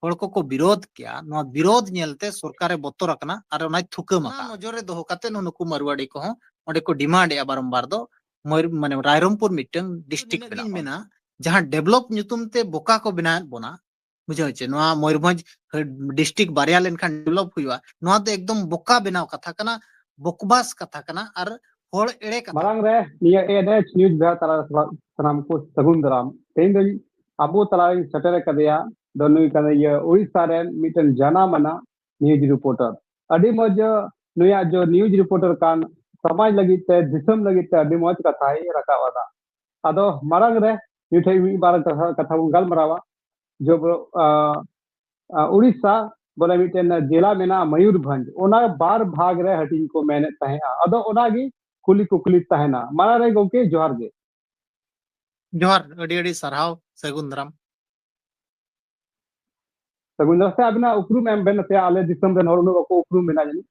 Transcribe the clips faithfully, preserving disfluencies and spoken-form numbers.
ᱦᱚᱲ ᱠᱚᱠᱚ ᱵᱤᱨᱳᱫᱷ ᱠᱮᱜᱼᱟ, ᱱᱚᱣᱟ ᱵᱤᱨᱳᱫᱷ ᱧᱮᱞᱛᱮ ᱥᱚᱨᱠᱟᱨᱮ ᱵᱚᱛᱚᱨ ᱟᱠᱟᱱᱟ ᱟᱨ ᱚᱱᱟᱭ ᱛᱷᱩᱠᱟᱹᱢ ᱚᱱᱟ ᱟᱠᱟᱫᱼᱟ᱾ ᱱᱚᱡᱚᱨ ᱨᱮ ᱫᱚᱦᱚ ᱠᱟᱛᱮ ᱱᱩᱠᱩ ᱢᱟᱨᱣᱟᱲᱤ ᱠᱚᱦᱚᱸ ᱚᱸᱰᱮ ᱠᱚ ᱰᱤᱢᱟᱱᱰ ᱮᱜᱼᱟ ᱵᱟᱨᱚᱢᱵᱟᱨ ᱫᱚ, ᱢᱚᱭᱩᱨ-, ᱢᱟᱱᱮ ᱨᱟᱭᱨᱚᱝᱯᱩᱨ ᱢᱤᱫᱴᱟᱹᱝ ᱰᱤᱥᱴᱨᱤᱠᱴ ᱱᱤᱱᱟᱹᱜ ᱵᱮᱱᱟᱣ ᱜᱤᱧ ᱠᱚᱜ᱾ ᱢᱮᱱᱟ, ᱡᱟᱦᱟᱸ ᱰᱮᱵᱷᱞᱚᱯ ᱧᱩᱛᱩᱢ ᱛᱮ ᱵᱚᱠᱟ ᱠᱚ ᱵᱮᱱᱟᱣᱮᱫ ᱵᱚᱱᱟ, ᱵᱩᱡᱷᱟᱹᱣ ᱪᱮ, ᱱᱚᱣᱟ ᱢᱚᱭᱩᱨᱵᱷᱚᱸᱡᱽ ᱰᱤᱥᱴᱨᱤᱠᱴ ᱵᱟᱨᱭᱟ ᱞᱮᱱᱠᱷᱟᱱ ᱰᱮᱵᱷᱞᱚᱯ ᱦᱩᱭᱩᱜᱼᱟ, ᱱᱚᱣᱟ ᱫᱚ ᱮᱠᱫᱚᱢ ᱵᱚᱠᱟ ᱵᱮᱱᱟᱣ ᱠᱟᱛᱷᱟ ᱠᱟᱱᱟ, ᱵᱚᱠᱵᱟᱥ ᱠᱟᱛᱷᱟ ᱠᱟᱱᱟ ᱟᱨ ᱦᱚᱲ ᱮᱲᱮ ᱠᱟᱛᱷᱟ ᱢᱟᱲᱟᱝ ᱠᱟᱱᱟ᱾ ᱨᱮ ᱱᱤᱭᱟᱹ ᱮᱱ ᱮᱪ ᱱᱤᱭᱩᱡᱽ ᱵᱮᱲᱟ ᱛᱟᱞᱟ ᱨᱮ ᱥᱟᱱᱟᱢ ᱠᱚ ᱥᱟᱹᱜᱩᱱ ᱫᱟᱨᱟᱢ᱾ ᱛᱮᱦᱮᱧ ᱫᱚᱧ ᱟᱵᱚ ᱛᱟᱞᱟᱨᱤᱧ ᱥᱮᱴᱮᱨ ᱟᱠᱟᱫᱮᱭᱟ ᱫᱚ ᱱᱩᱭ ᱠᱟᱱᱟ ᱤᱭᱟᱹ ᱩᱲᱤᱥᱥᱟ ᱨᱮᱱ ᱢᱤᱫᱴᱮᱱ ᱡᱟᱱᱟᱢ ᱟᱱᱟ ᱱᱤᱭᱩᱡᱽ ᱨᱤᱯᱳᱨᱴᱟᱨ᱾ ᱟᱹᱰᱤ ᱢᱚᱡᱽ ᱱᱩᱭᱟᱜ ᱡᱚ ᱱᱤᱭᱩᱡᱽ ᱨᱤᱯᱳᱨᱴᱟᱨ ᱠᱟᱱ ᱥᱚᱢᱟᱡᱽ ᱞᱟᱹᱜᱤᱫ ᱛᱮ, ᱫᱤᱥᱚᱢ ᱞᱟᱹᱜᱤᱫ ᱛᱮ ᱟᱹᱰᱤ ᱢᱚᱡᱽ ᱠᱟᱛᱷᱟᱭ ᱨᱟᱠᱟᱵ ᱟᱫᱟ᱾ ᱟᱫᱚ ᱢᱟᱲᱟᱝ ᱨᱮ ᱱᱩᱭ ᱴᱷᱮᱱ ᱢᱤᱫ ᱵᱟᱨ ᱠᱟᱛᱷᱟ, ᱠᱟᱛᱷᱟ ᱵᱚᱱ ᱜᱟᱞᱢᱟᱨᱟᱣᱟ᱾ ᱡᱚᱵ-, ᱟ, ᱟ, ᱩᱲᱤᱥᱥᱟ ᱵᱚᱞᱮ ᱢᱤᱫᱴᱮᱱ ᱡᱮᱞᱟ ᱢᱮᱱᱟᱜᱼᱟ ᱢᱚᱭᱩᱨᱵᱷᱚᱸᱡᱽ, ᱚᱱᱟ ᱵᱟᱨ ᱵᱷᱟᱜᱽ ᱨᱮ ᱦᱟᱹᱴᱤᱧ ᱠᱚ ᱢᱮᱱᱮᱫ ᱛᱟᱦᱮᱸᱜᱼᱟ᱾ ᱟᱫᱚ ᱚᱱᱟᱜᱮ ᱠᱩᱞᱤ ᱠᱩᱠᱞᱤ ᱛᱟᱦᱮᱱᱟ᱾ ᱢᱟᱲᱟᱝ ᱨᱮ ᱜᱚᱢᱠᱮ ᱡᱚᱦᱟᱨ ᱜᱮ᱾ ᱡᱚᱦᱟᱨ, ᱟᱹᱰᱤ ᱟᱹᱰᱤ ᱥᱟᱨᱦᱟᱣ, ᱥᱟᱹᱜᱩᱱ ᱫᱟᱨᱟᱢ᱾ ᱥᱟᱹᱜᱩᱱ ᱫᱟᱨᱟᱢ᱾ ᱥᱮ ᱟᱵᱤᱱᱟᱜ ᱩᱯᱨᱩᱢ ᱮᱢ ᱵᱮᱱ, ᱥᱮ ᱟᱞᱮ ᱫᱤᱥᱚᱢ ᱨᱮᱱ ᱦᱚᱲ ᱩᱱᱟᱹᱜ ᱵᱟᱠᱚ ᱩᱯᱨᱩᱢ ᱵᱮᱱᱟ ᱡᱟᱹᱱᱤᱡ᱾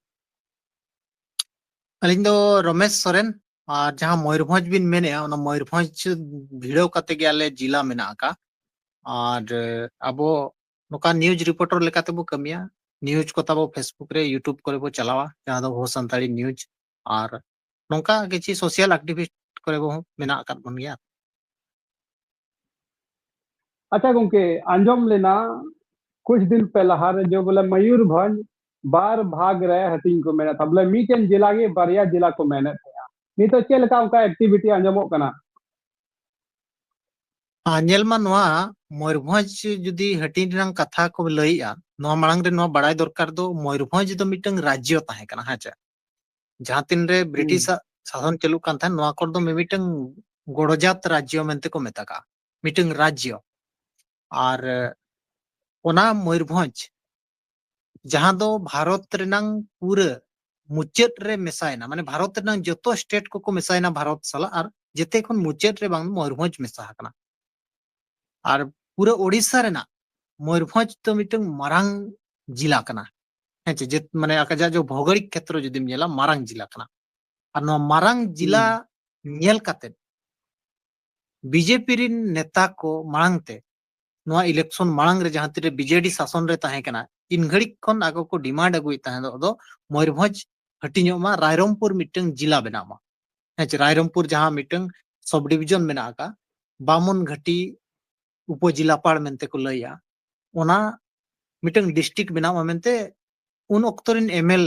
ᱟᱹᱞᱤᱧ ᱫᱚ ᱨᱚᱢᱮᱥ ᱥᱚᱨᱮᱱ, ᱟᱨ ᱡᱟᱦᱟᱸ ᱢᱚᱭᱩᱨᱵᱷᱚᱸᱡᱽ ᱵᱤᱱ ᱢᱮᱱᱮᱜᱼᱟ, ᱚᱱᱟ ᱢᱚᱭᱩᱨᱵᱷᱚᱸᱡᱽ ᱵᱷᱤᱲᱟᱹᱣ ᱠᱟᱛᱮ ᱜᱮ ᱟᱞᱮ ᱡᱮᱞᱟ ᱢᱮᱱᱟᱜ ᱟᱠᱟᱫ᱾ ᱟᱨ ᱟᱵᱚ ᱱᱚᱝᱠᱟ ᱱᱤᱭᱩᱡᱽ ᱨᱤᱯᱳᱨᱴᱟᱨ ᱞᱮᱠᱟᱛᱮ ᱵᱚ ᱠᱟᱹᱢᱤᱭᱟ᱾ ᱱᱤᱭᱩᱡᱽ ᱠᱚ ᱛᱟᱵᱚ Facebook ᱨᱮ, YouTube ᱠᱚᱨᱮ ᱵᱚ ᱪᱟᱞᱟᱣᱟ, ᱡᱟᱦᱟᱸ ᱫᱚ ᱦᱳ ᱥᱟᱱᱛᱟᱲᱤ ᱱᱤᱭᱩᱡᱽ᱾ ᱟᱨ ᱱᱚᱝᱠᱟ ᱠᱤᱪᱷᱤ ᱥᱳᱥᱟᱞ ᱮᱠᱴᱤᱵᱷᱤᱥᱴ ᱠᱚᱨᱮ ᱵᱚ ᱢᱮᱱᱟᱜ ᱟᱠᱟᱫ ᱵᱚᱱ ᱜᱮᱭᱟ᱾ ᱟᱪᱪᱷᱟ ᱜᱚᱝᱠᱮ, ᱟᱸᱡᱚᱢ ᱞᱮᱱᱟ ᱠᱩᱪ ᱫᱤᱱ ᱯᱮ ᱞᱟᱦᱟ ᱨᱮ ᱡᱮ ᱵᱚᱞᱮ ᱢᱚᱭᱩᱨᱵᱷᱚᱸᱡᱽ ᱵᱟᱨ ᱵᱷᱟᱜᱽ ᱨᱮ ᱦᱟᱹᱴᱤᱧ ᱠᱚ ᱢᱮᱱᱮᱫ ᱛᱟᱦᱮᱸ, ᱵᱚᱞᱮ ᱢᱤᱫᱴᱮᱱ ᱡᱮᱞᱟ ᱜᱮ ᱵᱟᱨᱭᱟ ᱡᱮᱞᱟ ᱠᱚ ᱢᱮᱱᱮᱫ ᱛᱟᱦᱮᱸᱜᱼᱟ᱾ ᱱᱤᱛᱚᱜ ᱪᱮᱫ ᱞᱮᱠᱟ ᱚᱱᱠᱟ ᱮᱠᱴᱤᱵᱷᱤᱴᱤ ᱟᱸᱡᱚᱢᱚᱜ ᱠᱟᱱᱟ? ᱟᱨ ᱧᱮᱞ ᱢᱟ, ᱱᱚᱣᱟ ᱢᱚᱭᱩᱨᱵᱷᱚᱸᱡᱽ ᱡᱩᱫᱤ ᱦᱟᱹᱴᱤᱧ ᱨᱮᱱᱟᱜ ᱠᱟᱛᱷᱟ ᱠᱚ ᱞᱟᱹᱭᱮᱜᱼᱟ, ᱱᱚᱣᱟ ᱢᱟᱲᱟᱝ ᱨᱮ ᱱᱚᱣᱟ ᱵᱟᱲᱟᱭ ᱫᱚᱨᱠᱟᱨ ᱫᱚ, ᱢᱚᱭᱩᱨᱵᱷᱚᱸᱡᱽ ᱫᱚ ᱢᱤᱫᱴᱟᱝ ᱨᱟᱡᱽᱡᱚ ᱛᱟᱦᱮᱸ ᱠᱟᱱᱟ, ᱦᱮᱸ ᱪᱮ? ᱡᱟᱦᱟᱸ ᱛᱤᱱ ᱨᱮ ᱦᱩᱸ᱾ ᱵᱨᱤᱴᱤᱥᱟᱜ ᱥᱟᱥᱚᱱ ᱪᱟᱹᱞᱩᱜ ᱠᱟᱱ ᱛᱟᱦᱮᱸᱱ, ᱱᱚᱣᱟ ᱠᱚᱨᱮ ᱫᱚ ᱢᱤᱢᱤᱫᱴᱟᱝ ᱜᱚᱲᱚᱡᱟᱛ ᱨᱟᱡᱽᱡᱚ ᱢᱮᱱᱛᱮ ᱠᱚ ᱢᱮᱛᱟᱜᱼᱟ, ᱢᱤᱫᱴᱟᱝ ᱨᱟᱡᱽᱡᱚ᱾ ᱟᱨ ᱚᱱᱟ ᱢᱚᱭᱩᱨᱵᱷᱚᱸᱡᱽ, ᱡᱟᱦᱟᱸ ᱫᱚ ᱵᱷᱟᱨᱚᱛ ᱨᱮᱱᱟᱝ ᱯᱩᱨᱟᱹ ᱢᱩᱪᱟᱹᱫ ᱨᱮ ᱢᱮᱥᱟᱭᱮᱱᱟ, ᱢᱟᱱᱮ ᱵᱷᱟᱨᱚᱛ ᱨᱮᱱᱟᱝ ᱡᱚᱛᱚ ᱥᱴᱮᱴ ᱠᱚᱠᱚ ᱢᱮᱥᱟᱭᱮᱱᱟ ᱵᱷᱟᱨᱚᱛ ᱥᱟᱞᱟᱜ, ᱟᱨ ᱡᱮᱛᱮ ᱠᱷᱚᱱ ᱢᱩᱪᱟᱹᱫ ᱨᱮ ᱵᱟᱝ ᱢᱚᱭᱩᱨᱵᱷᱚᱸᱡᱽ ᱢᱮᱥᱟ ᱟᱠᱟᱱᱟ᱾ ᱟᱨ ᱯᱩᱨᱟᱹ ᱳᱰᱤᱥᱟ ᱨᱮᱱᱟᱜ ᱢᱚᱭᱩᱨᱵᱷᱚᱸᱡᱽ ᱫᱚ ᱢᱤᱫᱴᱟᱝ ᱢᱟᱨᱟᱝ ᱡᱮᱞᱟ ᱠᱟᱱᱟ, ᱦᱮᱸ ᱪᱮ? ᱡᱮ, ᱢᱟᱱᱮ ᱟᱡᱟᱜ ᱡᱮ ᱵᱷᱳᱜᱳᱞᱤᱠ ᱠᱷᱮᱛᱨᱚ ᱡᱩᱫᱤᱢ ᱧᱮᱞᱟ, ᱢᱟᱨᱟᱝ ᱡᱮᱞᱟ ᱠᱟᱱᱟ᱾ ᱟᱨ ᱱᱚᱣᱟ ᱢᱟᱨᱟᱝ ᱡᱮᱞᱟ ᱦᱩᱸ᱾ ᱧᱮᱞ ᱠᱟᱛᱮ ᱵᱤᱡᱮᱯᱤ ᱨᱤᱱ ᱱᱮᱛᱟ ᱠᱚ ᱢᱟᱲᱟᱝ ᱛᱮ ᱱᱚᱣᱟ ᱤᱞᱮᱠᱥᱚᱱ ᱢᱟᱲᱟᱝ ᱨᱮ ᱡᱟᱦᱟᱸ ᱛᱤᱨᱮ ᱵᱤᱡᱮᱰᱤ ᱥᱟᱥᱚᱱ ᱨᱮ ᱛᱟᱦᱮᱸ ᱠᱟᱱᱟ, ᱤᱱ ᱜᱷᱟᱹᱲᱤᱡ ᱠᱷᱚᱱ ᱟᱠᱚ ᱠᱚ ᱰᱤᱢᱟᱱᱰ ᱟᱹᱜᱩᱭᱮᱫ ᱛᱟᱦᱮᱸ ᱫᱚ ᱢᱚᱭᱩᱨᱵᱷᱚᱸᱡᱽ ᱦᱟᱹᱴᱤᱧᱚᱜ ᱢᱟ, ᱨᱟᱭᱨᱚᱝᱯᱩᱨ ᱢᱤᱫᱴᱟᱝ ᱡᱤᱞᱟ ᱵᱮᱱᱟᱜ ᱢᱟ᱾ ᱦᱮᱸ ᱪᱮ, ᱨᱟᱭᱨᱚᱝᱯᱩᱨ ᱡᱟᱦᱟᱸ ᱢᱤᱫᱴᱟᱝ ᱥᱚᱵ ᱰᱤᱵᱷᱤᱡᱚᱱ ᱢᱮᱱᱟᱜ ᱟᱠᱟᱫ, ᱵᱟᱢᱚᱱ ᱜᱷᱟᱹᱴᱤ ᱩᱯᱚᱡᱮᱞᱟᱯᱟᱲ ᱢᱮᱱᱛᱮ ᱠᱚ ᱞᱟᱹᱭᱟ, ᱚᱱᱟ ᱢᱤᱫᱴᱟᱝ ᱰᱤᱥᱴᱨᱤᱠᱴ ᱵᱮᱱᱟᱜ ᱢᱟ ᱢᱮᱱᱛᱮ ᱩᱱ ᱚᱠᱛᱚ ᱨᱮᱱ ᱮᱢᱮᱞ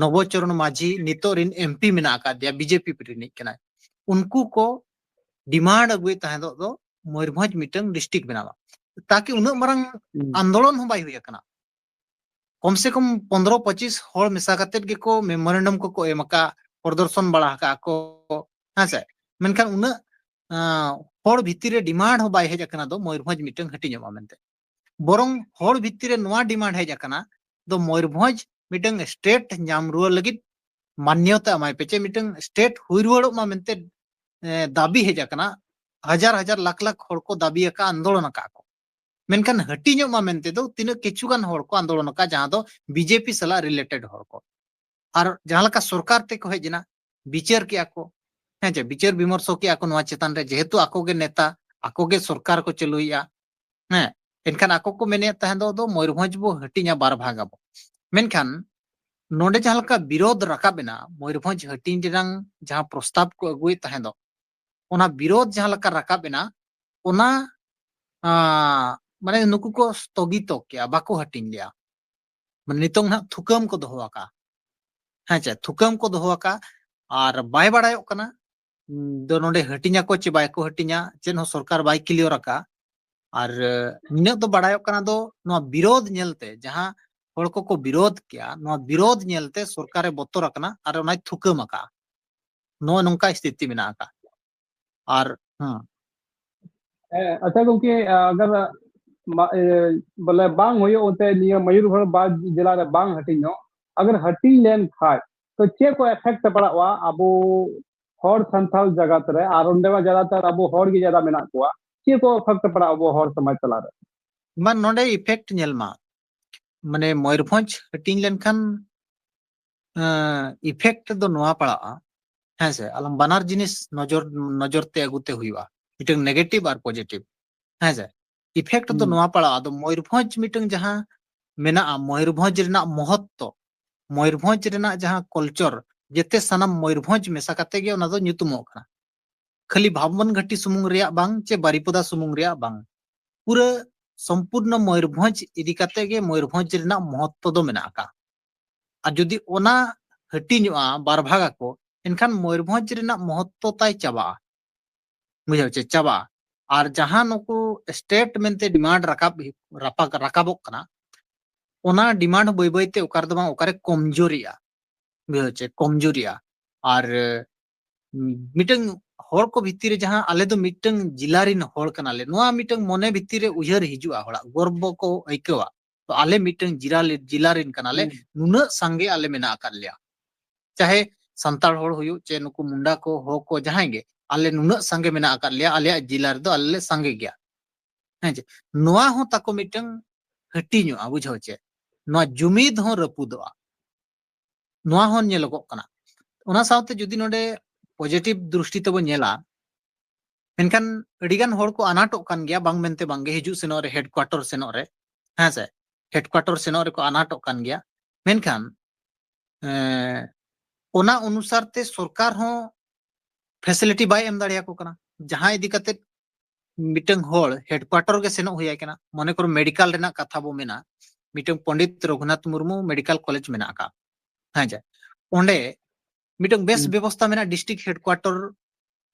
ᱱᱚᱵᱚᱪᱚᱨᱚᱬ ᱢᱟᱹᱡᱷᱤ, ᱱᱤᱛᱚᱜ ᱨᱮᱱ ᱮᱢᱯᱤ ᱢᱮᱱᱟᱜ ᱟᱠᱟᱫᱮᱭᱟ, ᱵᱤᱡᱮᱯᱤ ᱨᱤᱱᱤᱡ ᱠᱟᱱᱟᱭ, ᱩᱱᱠᱩ ᱠᱚ ᱰᱤᱢᱟᱱᱰ ᱟᱹᱜᱩᱭᱮᱫ ᱛᱟᱦᱮᱸ ᱫᱚ ᱢᱚᱭᱩᱨᱵᱷᱚᱸᱡᱽ ᱢᱤᱫᱴᱟᱝ ᱰᱤᱥᱴᱨᱤᱠᱴ ᱵᱮᱱᱟᱣᱟ, ᱛᱟᱠᱤ ᱩᱱᱟᱹᱜ ᱢᱟᱨᱟᱝ ᱦᱩᱸ᱾ ᱟᱱᱫᱳᱞᱚᱱ ᱦᱚᱸ ᱵᱟᱭ ᱦᱩᱭ ᱟᱠᱟᱱᱟ᱾ ᱠᱚᱢ ᱥᱮ ᱠᱚᱢ ᱯᱚᱱᱫᱽᱨᱚ ᱯᱚᱸᱪᱤᱥ ᱦᱚᱲ ᱢᱮᱥᱟ ᱠᱟᱛᱮᱫ ᱜᱮᱠᱚ ᱢᱮᱢᱳᱨᱮᱱᱰᱟᱢ ᱠᱚᱠᱚ ᱮᱢ ᱟᱠᱟᱫ, ᱯᱨᱚᱫᱚᱨᱥᱚᱱ ᱵᱟᱲᱟ ᱟᱠᱟᱫ ᱠᱚ, ᱦᱮᱸ ᱥᱮ᱾ ᱢᱮᱱᱠᱷᱟᱱ ᱩᱱᱟᱹᱜ ᱟᱸ, ᱦᱚᱲ ᱵᱷᱤᱛᱤᱨ ᱨᱮ ᱰᱤᱢᱟᱱᱰ ᱦᱚᱸ ᱵᱟᱭ ᱦᱮᱡ ᱟᱠᱟᱱᱟ ᱫᱚ ᱢᱚᱭᱩᱨᱵᱷᱚᱸᱡᱽ ᱢᱤᱫᱴᱟᱝ ᱦᱟᱹᱴᱤᱧᱚᱜ ᱢᱟ ᱢᱮᱱᱛᱮ᱾ ᱵᱚᱨᱚᱝ ᱦᱚᱲ ᱵᱷᱤᱛᱤᱨ ᱨᱮ ᱱᱚᱣᱟ ᱰᱤᱢᱟᱱᱰ ᱦᱮᱡ ᱟᱠᱟᱱᱟ ᱫᱚ ᱢᱚᱭᱩᱨᱵᱷᱚᱸᱡᱽ ᱢᱤᱫᱴᱟᱝ ᱥᱴᱮᱴ ᱧᱟᱢ ᱨᱩᱣᱟᱹᱲ ᱞᱟᱹᱜᱤᱫ ᱢᱟᱱᱭᱚᱛᱟ ᱮᱢᱟᱭ ᱯᱮ, ᱪᱮ ᱢᱤᱫᱴᱟᱝ ᱥᱴᱮᱴ ᱦᱩᱭ ᱨᱩᱣᱟᱹᱲᱚᱜ ᱢᱟ ᱢᱮᱱᱛᱮ, ᱮ, ᱫᱟᱹᱵᱤ ᱦᱮᱡ ᱟᱠᱟᱱᱟ᱾ ᱦᱟᱡᱟᱨ ᱦᱟᱡᱟᱨ ᱞᱟᱠᱷ ᱞᱟᱠᱷ ᱦᱚᱲ ᱠᱚ ᱫᱟᱹᱵᱤ ᱟᱠᱟᱫ, ᱟᱱᱫᱳᱞᱚᱱ ᱟᱠᱟᱫ ᱠᱚ᱾ ᱢᱮᱱᱠᱷᱟᱱ ᱦᱟᱹᱴᱤᱧᱚᱜ ᱢᱟ ᱢᱮᱱᱛᱮ ᱫᱚ ᱛᱤᱱᱟᱹᱜ ᱠᱤᱪᱷᱩ ᱜᱟᱱ ᱦᱚᱲ ᱠᱚ ᱟᱱᱫᱳᱞᱚᱱ ᱟᱠᱟᱫ, ᱡᱟᱦᱟᱸ ᱫᱚ ᱵᱤᱡᱮᱯᱤ ᱥᱟᱞᱟᱜ ᱨᱤᱞᱮᱴᱮᱰ ᱦᱚᱲ ᱠᱚ᱾ ᱟᱨ ᱡᱟᱦᱟᱸ ᱞᱮᱠᱟ ᱥᱚᱨᱠᱟᱨ ᱛᱮᱠᱚ ᱦᱮᱡ ᱮᱱᱟ, ᱵᱤᱪᱟᱹᱨ ᱠᱮᱜᱼᱟ ᱠᱚ, ᱦᱮᱸ ᱪᱮ, ᱵᱤᱪᱟᱹᱨ ᱵᱤᱢᱚᱨᱥᱚ ᱠᱮᱜᱼᱟ ᱠᱚ ᱱᱚᱣᱟ ᱪᱮᱛᱟᱱ ᱨᱮ, ᱡᱮᱦᱮᱛᱩ ᱟᱠᱚ ᱜᱮ ᱱᱮᱛᱟ, ᱟᱠᱚ ᱜᱮ ᱥᱚᱨᱠᱟᱨ ᱠᱚ ᱪᱟᱹᱞᱩᱭᱮᱜᱼᱟ᱾ ᱦᱮᱸ, ᱮᱱᱠᱷᱟᱱ ᱟᱠᱚ ᱠᱚ ᱢᱮᱱᱮᱫ ᱛᱟᱦᱮᱸ ᱫᱚ, ᱫᱚ ᱢᱚᱭᱩᱨᱵᱷᱚᱸᱡᱽ ᱵᱚ ᱦᱟᱹᱴᱤᱧᱟ, ᱵᱟᱨ ᱵᱷᱟᱜᱽ ᱟᱵᱚ᱾ ᱢᱮᱱᱠᱷᱟᱱ ᱱᱚᱰᱮ ᱡᱟᱦᱟᱸ ᱞᱮᱠᱟ ᱵᱤᱨᱳᱫᱷ ᱨᱟᱠᱟᱵ ᱮᱱᱟ, ᱢᱚᱭᱩᱨᱵᱷᱚᱸᱡᱽ ᱦᱟᱹᱴᱤᱧ ᱨᱮᱱᱟᱝ ᱡᱟᱦᱟᱸ ᱯᱨᱚᱥᱛᱟᱵ ᱠᱚ ᱟᱹᱜᱩᱭᱮᱫ ᱛᱟᱦᱮᱸ ᱫᱚ, ᱚᱱᱟ ᱵᱤᱨᱳᱫᱷ ᱡᱟᱦᱟᱸ ᱞᱮᱠᱟ ᱨᱟᱠᱟᱵ ᱮᱱᱟ, ᱚᱱᱟ, ᱟᱸ, ᱢᱟᱱᱮ ᱱᱩᱠᱩ ᱠᱚ ᱥᱛᱷᱚᱜᱤᱛᱚ ᱠᱮᱜᱼᱟ, ᱵᱟᱠᱚ ᱦᱟᱹᱴᱤᱧ ᱞᱮᱜᱼᱟ᱾ ᱢᱟᱱᱮ ᱱᱤᱛᱚᱝ ᱱᱟᱦᱟᱜ ᱛᱷᱩᱠᱟᱹᱢ ᱠᱚ ᱫᱚᱦᱚ ᱟᱠᱟᱜᱼᱟ᱾ ᱦᱮᱸ ᱪᱮ, ᱛᱷᱩᱠᱟᱹᱢ ᱠᱚ ᱫᱚᱦᱚ ᱟᱠᱟᱜᱼᱟ ᱟᱨ ᱵᱟᱭ ᱵᱟᱲᱟᱭᱚᱜ ᱠᱟᱱᱟ, ᱩᱸ, ᱫᱚ ᱱᱚᱰᱮ ᱦᱟᱹᱴᱤᱧᱟᱠᱚ ᱪᱮ ᱵᱟᱭ ᱠᱚ ᱦᱟᱹᱴᱤᱧᱟ, ᱪᱮᱫ ᱦᱚᱸ ᱥᱚᱨᱠᱟᱨ ᱵᱟᱭ ᱠᱞᱤᱭᱟᱨ ᱟᱠᱟᱜᱼᱟ᱾ ᱟᱨ, ᱮ, ᱱᱤᱱᱟᱹᱜ ᱫᱚ ᱵᱟᱲᱟᱭᱚᱜ ᱠᱟᱱᱟ ᱫᱚ ᱱᱚᱣᱟ ᱵᱤᱨᱳᱫᱷ ᱧᱮᱞᱛᱮ, ᱡᱟᱦᱟᱸ ᱦᱚᱲ ᱠᱚᱠᱚ ᱵᱤᱨᱳᱫᱷ ᱠᱮᱜᱼᱟ, ᱱᱚᱣᱟ ᱵᱤᱨᱳᱫᱷ ᱧᱮᱞᱛᱮ ᱥᱚᱨᱠᱟᱨᱮ ᱵᱚᱛᱚᱨ ᱟᱠᱟᱱᱟ ᱟᱨ ᱚᱱᱟᱭ ᱛᱷᱩᱠᱟᱹᱢ ᱟᱠᱟᱜᱼᱟ᱾ ᱱᱚᱜᱼᱚ ᱱᱚᱝᱠᱟ ᱥᱛᱷᱤᱛᱤ ᱢᱮᱱᱟᱜ ᱟᱠᱟᱜᱼᱟ᱾ ᱟᱨ, ᱦᱮᱸ᱾ ᱦᱮᱸ, ᱟᱪᱪᱷᱟ ᱜᱚᱝᱠᱮ, ᱟᱜᱟᱨ ᱢᱟ-, ᱮ, ᱵᱚᱞᱮ ᱵᱟᱝ ᱦᱩᱭᱩᱜ ᱚᱱᱛᱮ ᱱᱤᱭᱟᱹ ᱢᱚᱭᱩᱨᱵᱷᱚᱸᱡᱽ ᱵᱟᱨ ᱡᱮᱞᱟ ᱨᱮ ᱵᱟᱝ ᱦᱟᱹᱴᱤᱧᱚᱜ, ᱟᱜᱟᱨ ᱦᱟᱹᱴᱤᱧ ᱞᱮᱱ ᱠᱷᱟᱡ ᱛᱚ ᱪᱮᱫ ᱠᱚ ᱮᱯᱷᱮᱠᱴ ᱯᱟᱲᱟᱜᱼᱟ ᱟᱵᱚ ᱦᱚᱲ ᱥᱟᱱᱛᱟᱲ ᱡᱟᱜᱟᱛ ᱨᱮ? ᱟᱨ ᱚᱸᱰᱮ ᱢᱟ ᱡᱟᱫᱟᱛᱟᱨ ᱟᱵᱚ ᱦᱚᱲ ᱜᱮ ᱡᱟᱫᱟ ᱢᱮᱱᱟᱜ ᱠᱚᱣᱟ, ᱪᱮᱫ ᱠᱚ ᱮᱯᱷᱮᱠᱴ ᱯᱟᱲᱟᱜᱼᱟ ᱟᱵᱚ ᱦᱚᱲ ᱥᱚᱢᱟᱡᱽ ᱛᱟᱞᱟᱨᱮ? ᱢᱟ ᱱᱚᱰᱮ ᱤᱯᱷᱮᱠᱴ ᱧᱮᱞ ᱢᱟ, ᱢᱟᱱᱮ ᱢᱚᱭᱩᱨᱵᱷᱚᱸᱡᱽ ᱦᱟᱹᱴᱤᱧ ᱞᱮᱱᱠᱷᱟᱱ ᱤᱯᱷᱮᱠᱴ ᱫᱚ ᱱᱚᱣᱟ ᱯᱟᱲᱟᱜᱼᱟ, ᱦᱮᱸ ᱥᱮ, ᱟᱞᱟᱝ ᱵᱟᱱᱟᱨ ᱡᱤᱱᱤᱥ ᱱᱚᱡᱚᱨ, ᱱᱚᱡᱚᱨ ᱛᱮ ᱟᱹᱜᱩ ᱛᱮ ᱦᱩᱭᱩᱜᱼᱟ, ᱢᱤᱫᱴᱟᱝ ᱱᱮᱜᱮᱴᱤᱵᱷ ᱟᱨ ᱯᱚᱡᱮᱴᱤᱵᱷ, ᱦᱮᱸ ᱥᱮ᱾ ᱤᱯᱷᱮᱠᱴ ᱫᱚ ᱱᱚᱣᱟ ᱯᱟᱲᱟᱜᱼᱟ᱾ ᱟᱫᱚ ᱢᱚᱭᱩᱨᱵᱷᱚᱸᱡᱽ ᱢᱤᱫᱴᱟᱝ ᱡᱟᱦᱟᱸ ᱢᱮᱱᱟᱜᱼᱟ, ᱢᱚᱭᱩᱨᱵᱷᱚᱸᱡᱽ ᱨᱮᱱᱟᱜ ᱢᱚᱦᱚᱛᱛᱚ, ᱢᱚᱭᱩᱨᱵᱷᱚᱸᱡᱽ ᱨᱮᱱᱟᱜ ᱡᱟᱦᱟᱸ ᱠᱚᱞᱪᱚᱨ, ᱡᱮᱛᱮ ᱥᱟᱱᱟᱢ ᱢᱚᱭᱩᱨᱵᱷᱚᱸᱡᱽ ᱢᱮᱥᱟ ᱠᱟᱛᱮ ᱜᱮ ᱚᱱᱟ ᱫᱚ ᱧᱩᱛᱩᱢᱚᱜ ᱠᱟᱱᱟ᱾ ᱠᱷᱟᱹᱞᱤ ᱵᱷᱟᱵᱚᱱ ᱜᱷᱟᱹᱴᱤ ᱥᱩᱢᱩᱝ ᱨᱮᱭᱟᱜ ᱵᱟᱝ, ᱪᱮ ᱵᱟᱨᱤᱯᱚᱫᱟ ᱥᱩᱢᱩᱝ ᱨᱮᱭᱟᱜ ᱵᱟᱝ, ᱯᱩᱨᱟᱹ ᱥᱚᱢᱯᱩᱨᱱᱚ ᱢᱚᱭᱩᱨᱵᱷᱚᱸᱡᱽ ᱤᱫᱤ ᱠᱟᱛᱮ ᱜᱮ ᱢᱚᱭᱩᱨᱵᱷᱚᱸᱡᱽ ᱨᱮᱱᱟᱜ ᱢᱚᱦᱚᱛᱛᱚ ᱫᱚ ᱢᱮᱱᱟᱜ ᱟᱠᱟᱫᱼᱟ᱾ ᱟᱨ ᱡᱩᱫᱤ ᱚᱱᱟ ᱦᱟᱹᱴᱤᱧᱚᱜᱼᱟ, ᱵᱟᱨ ᱵᱷᱟᱜᱽ ᱟᱠᱚ, ᱮᱱᱠᱷᱟᱱ ᱢᱚᱭᱩᱨᱵᱷᱚᱸᱡᱽ ᱨᱮᱱᱟᱜ ᱢᱚᱦᱚᱛᱛᱚ ᱛᱟᱭ ᱪᱟᱵᱟᱜᱼᱟ᱾ ᱵᱩᱡᱷᱟᱹᱣ ᱪᱮ? ᱪᱟᱵᱟᱜᱼᱟ᱾ ᱟᱨ ᱡᱟᱦᱟᱸ ᱱᱩᱠᱩ ᱥᱴᱮᱴ ᱢᱮᱱᱛᱮ ᱰᱤᱢᱟᱱᱰ ᱨᱟᱠᱟᱵ, ᱨᱟᱯᱟᱜ, ᱨᱟᱠᱟᱵᱚᱜ ᱠᱟᱱᱟ, ᱚᱱᱟ ᱰᱤᱢᱟᱱᱰ ᱵᱟᱹᱭ ᱵᱟᱹᱭ ᱛᱮ ᱚᱠᱟ ᱨᱮᱫᱚ ᱵᱟᱝ ᱚᱠᱟᱨᱮ ᱠᱚᱢᱡᱳᱨᱤᱜᱼᱟ᱾ ᱵᱩᱡᱷᱟᱹᱣ ᱪᱮ? ᱠᱚᱢᱡᱳᱨᱤᱜᱼᱟ᱾ ᱟᱨ ᱢᱤᱫᱴᱟᱝ ᱦᱚᱲ ᱠᱚ ᱵᱷᱤᱛᱤᱨ ᱨᱮ ᱡᱟᱦᱟᱸ ᱟᱞᱮ ᱫᱚ ᱢᱤᱫᱴᱟᱝ ᱡᱤᱞᱟ ᱨᱮᱱ ᱦᱚᱲ ᱠᱟᱱᱟᱞᱮ, ᱱᱚᱣᱟ ᱢᱤᱫᱴᱟᱝ ᱢᱚᱱᱮ ᱵᱷᱤᱛᱤᱨ ᱨᱮ ᱩᱭᱦᱟᱹᱨ ᱦᱤᱡᱩᱜᱼᱟ, ᱦᱚᱲᱟᱜ ᱜᱚᱨᱵᱚ ᱠᱚ ᱟᱹᱭᱠᱟᱹᱣᱟ᱾ ᱛᱚ ᱟᱞᱮ ᱢᱤᱫᱴᱟᱝ ᱡᱤᱞᱟ ᱞᱮ-, ᱡᱤᱞᱟ ᱨᱮᱱ ᱠᱟᱱᱟᱞᱮ, ᱱᱩᱱᱟᱹᱜ ᱥᱟᱸᱜᱮ ᱟᱞᱮ ᱢᱮᱱᱟᱜ ᱟᱠᱟᱫ ᱞᱮᱭᱟ᱾ ᱪᱟᱦᱮ ᱥᱟᱱᱛᱟᱲ ᱦᱚᱲ ᱦᱩᱭᱩᱜ, ᱪᱮ ᱱᱩᱠᱩ ᱢᱩᱱᱰᱟ ᱠᱚ, ᱦᱚ ᱠᱚ, ᱡᱟᱦᱟᱸᱭ ᱜᱮ, ᱟᱞᱮ ᱱᱩᱱᱟᱹᱜ ᱥᱟᱸᱜᱮ ᱢᱮᱱᱟᱜ ᱟᱠᱟᱫ ᱞᱮᱭᱟ, ᱟᱞᱮᱭᱟᱜ ᱡᱤᱞᱟ ᱨᱮᱫᱚ ᱟᱞᱮ ᱞᱮ ᱥᱟᱸᱜᱮ ᱜᱮᱭᱟ᱾ ᱦᱮᱸ ᱪᱮ? ᱱᱚᱣᱟ ᱦᱚᱸ ᱛᱟᱠᱚ ᱢᱤᱫᱴᱟᱝ ᱦᱟᱹᱴᱤᱧᱚᱜᱼᱟ, ᱵᱩᱡᱷᱟᱹᱣ ᱪᱮ? ᱱᱚᱣᱟ ᱡᱩᱢᱤᱫ ᱦᱚᱸ ᱨᱟᱹᱯᱩᱫᱚᱜᱼᱟ᱾ ᱱᱚᱣᱟ ᱦᱚᱸ ᱧᱮᱞᱚᱜᱚᱜ ᱠᱟᱱᱟ᱾ ᱚᱱᱟ ᱥᱟᱶᱛᱮ ᱡᱩᱫᱤ ᱱᱚᱰᱮ ᱯᱚᱡᱤᱴᱤᱵᱷ ᱫᱨᱤᱥᱴᱤ ᱛᱮᱵᱚ ᱧᱮᱞᱟ, ᱢᱮᱱᱠᱷᱟᱱ ᱟᱹᱰᱤᱜᱟᱱ ᱦᱚᱲ ᱠᱚ ᱟᱱᱟᱴᱚᱜ ᱠᱟᱱ ᱜᱮᱭᱟ, ᱵᱟᱝ ᱢᱮᱱᱛᱮ ᱵᱟᱝᱜᱮ, ᱦᱤᱡᱩᱜ ᱥᱮᱱᱚᱜ ᱨᱮ, ᱦᱮᱰᱠᱩᱣᱟᱴᱚᱨ ᱥᱮᱱᱚᱜ ᱨᱮ, ᱦᱮᱸ ᱥᱮ, ᱦᱮᱰᱠᱩᱣᱟᱴᱚᱨ ᱥᱮᱱᱚᱜ ᱨᱮᱠᱚ ᱟᱱᱟᱴᱚᱜ ᱠᱟᱱ ᱜᱮᱭᱟ᱾ ᱢᱮᱱᱠᱷᱟᱱ ᱮᱸ, ᱚᱱᱟ ᱚᱱᱩᱥᱟᱨ ᱛᱮ ᱥᱚᱨᱠᱟᱨ ᱦᱚᱸ ᱯᱷᱮᱥᱤᱞᱤᱴᱤ ᱵᱟᱭ ᱮᱢ ᱫᱟᱲᱮᱭᱟᱠᱚ ᱠᱟᱱᱟ᱾ ᱡᱟᱦᱟᱸ ᱤᱫᱤ ᱠᱟᱛᱮ ᱢᱤᱫᱴᱟᱝ ᱦᱚᱲ ᱦᱮᱰᱠᱩᱣᱟᱴᱚᱨ ᱜᱮ ᱥᱮᱱᱚᱜ ᱦᱩᱭ ᱟᱭ ᱠᱟᱱᱟ, ᱢᱚᱱᱮ ᱠᱚᱨᱚ ᱢᱮᱰᱤᱠᱟᱞ ᱨᱮᱱᱟᱜ ᱠᱟᱛᱷᱟ ᱵᱚ ᱢᱮᱱᱟ, ᱢᱤᱫᱴᱟᱝ ᱯᱚᱱᱰᱤᱛ ᱨᱚᱜᱷᱩᱱᱟᱛᱷ ᱢᱩᱨᱢᱩ ᱢᱮᱰᱤᱠᱟᱞ ᱠᱚᱞᱮᱡᱽ ᱢᱮᱱᱟᱜ ᱟᱠᱟᱫ, ᱦᱮᱸ ᱡᱮ, ᱚᱸᱰᱮ ᱢᱤᱫᱴᱟᱝ ᱵᱮᱥ ᱦᱩᱸ᱾ ᱵᱮᱵᱚᱥᱛᱷᱟ ᱢᱮᱱᱟᱜᱼᱟ, ᱰᱤᱥᱴᱨᱤᱠᱴ ᱦᱮᱰᱠᱩᱣᱟᱴᱚᱨ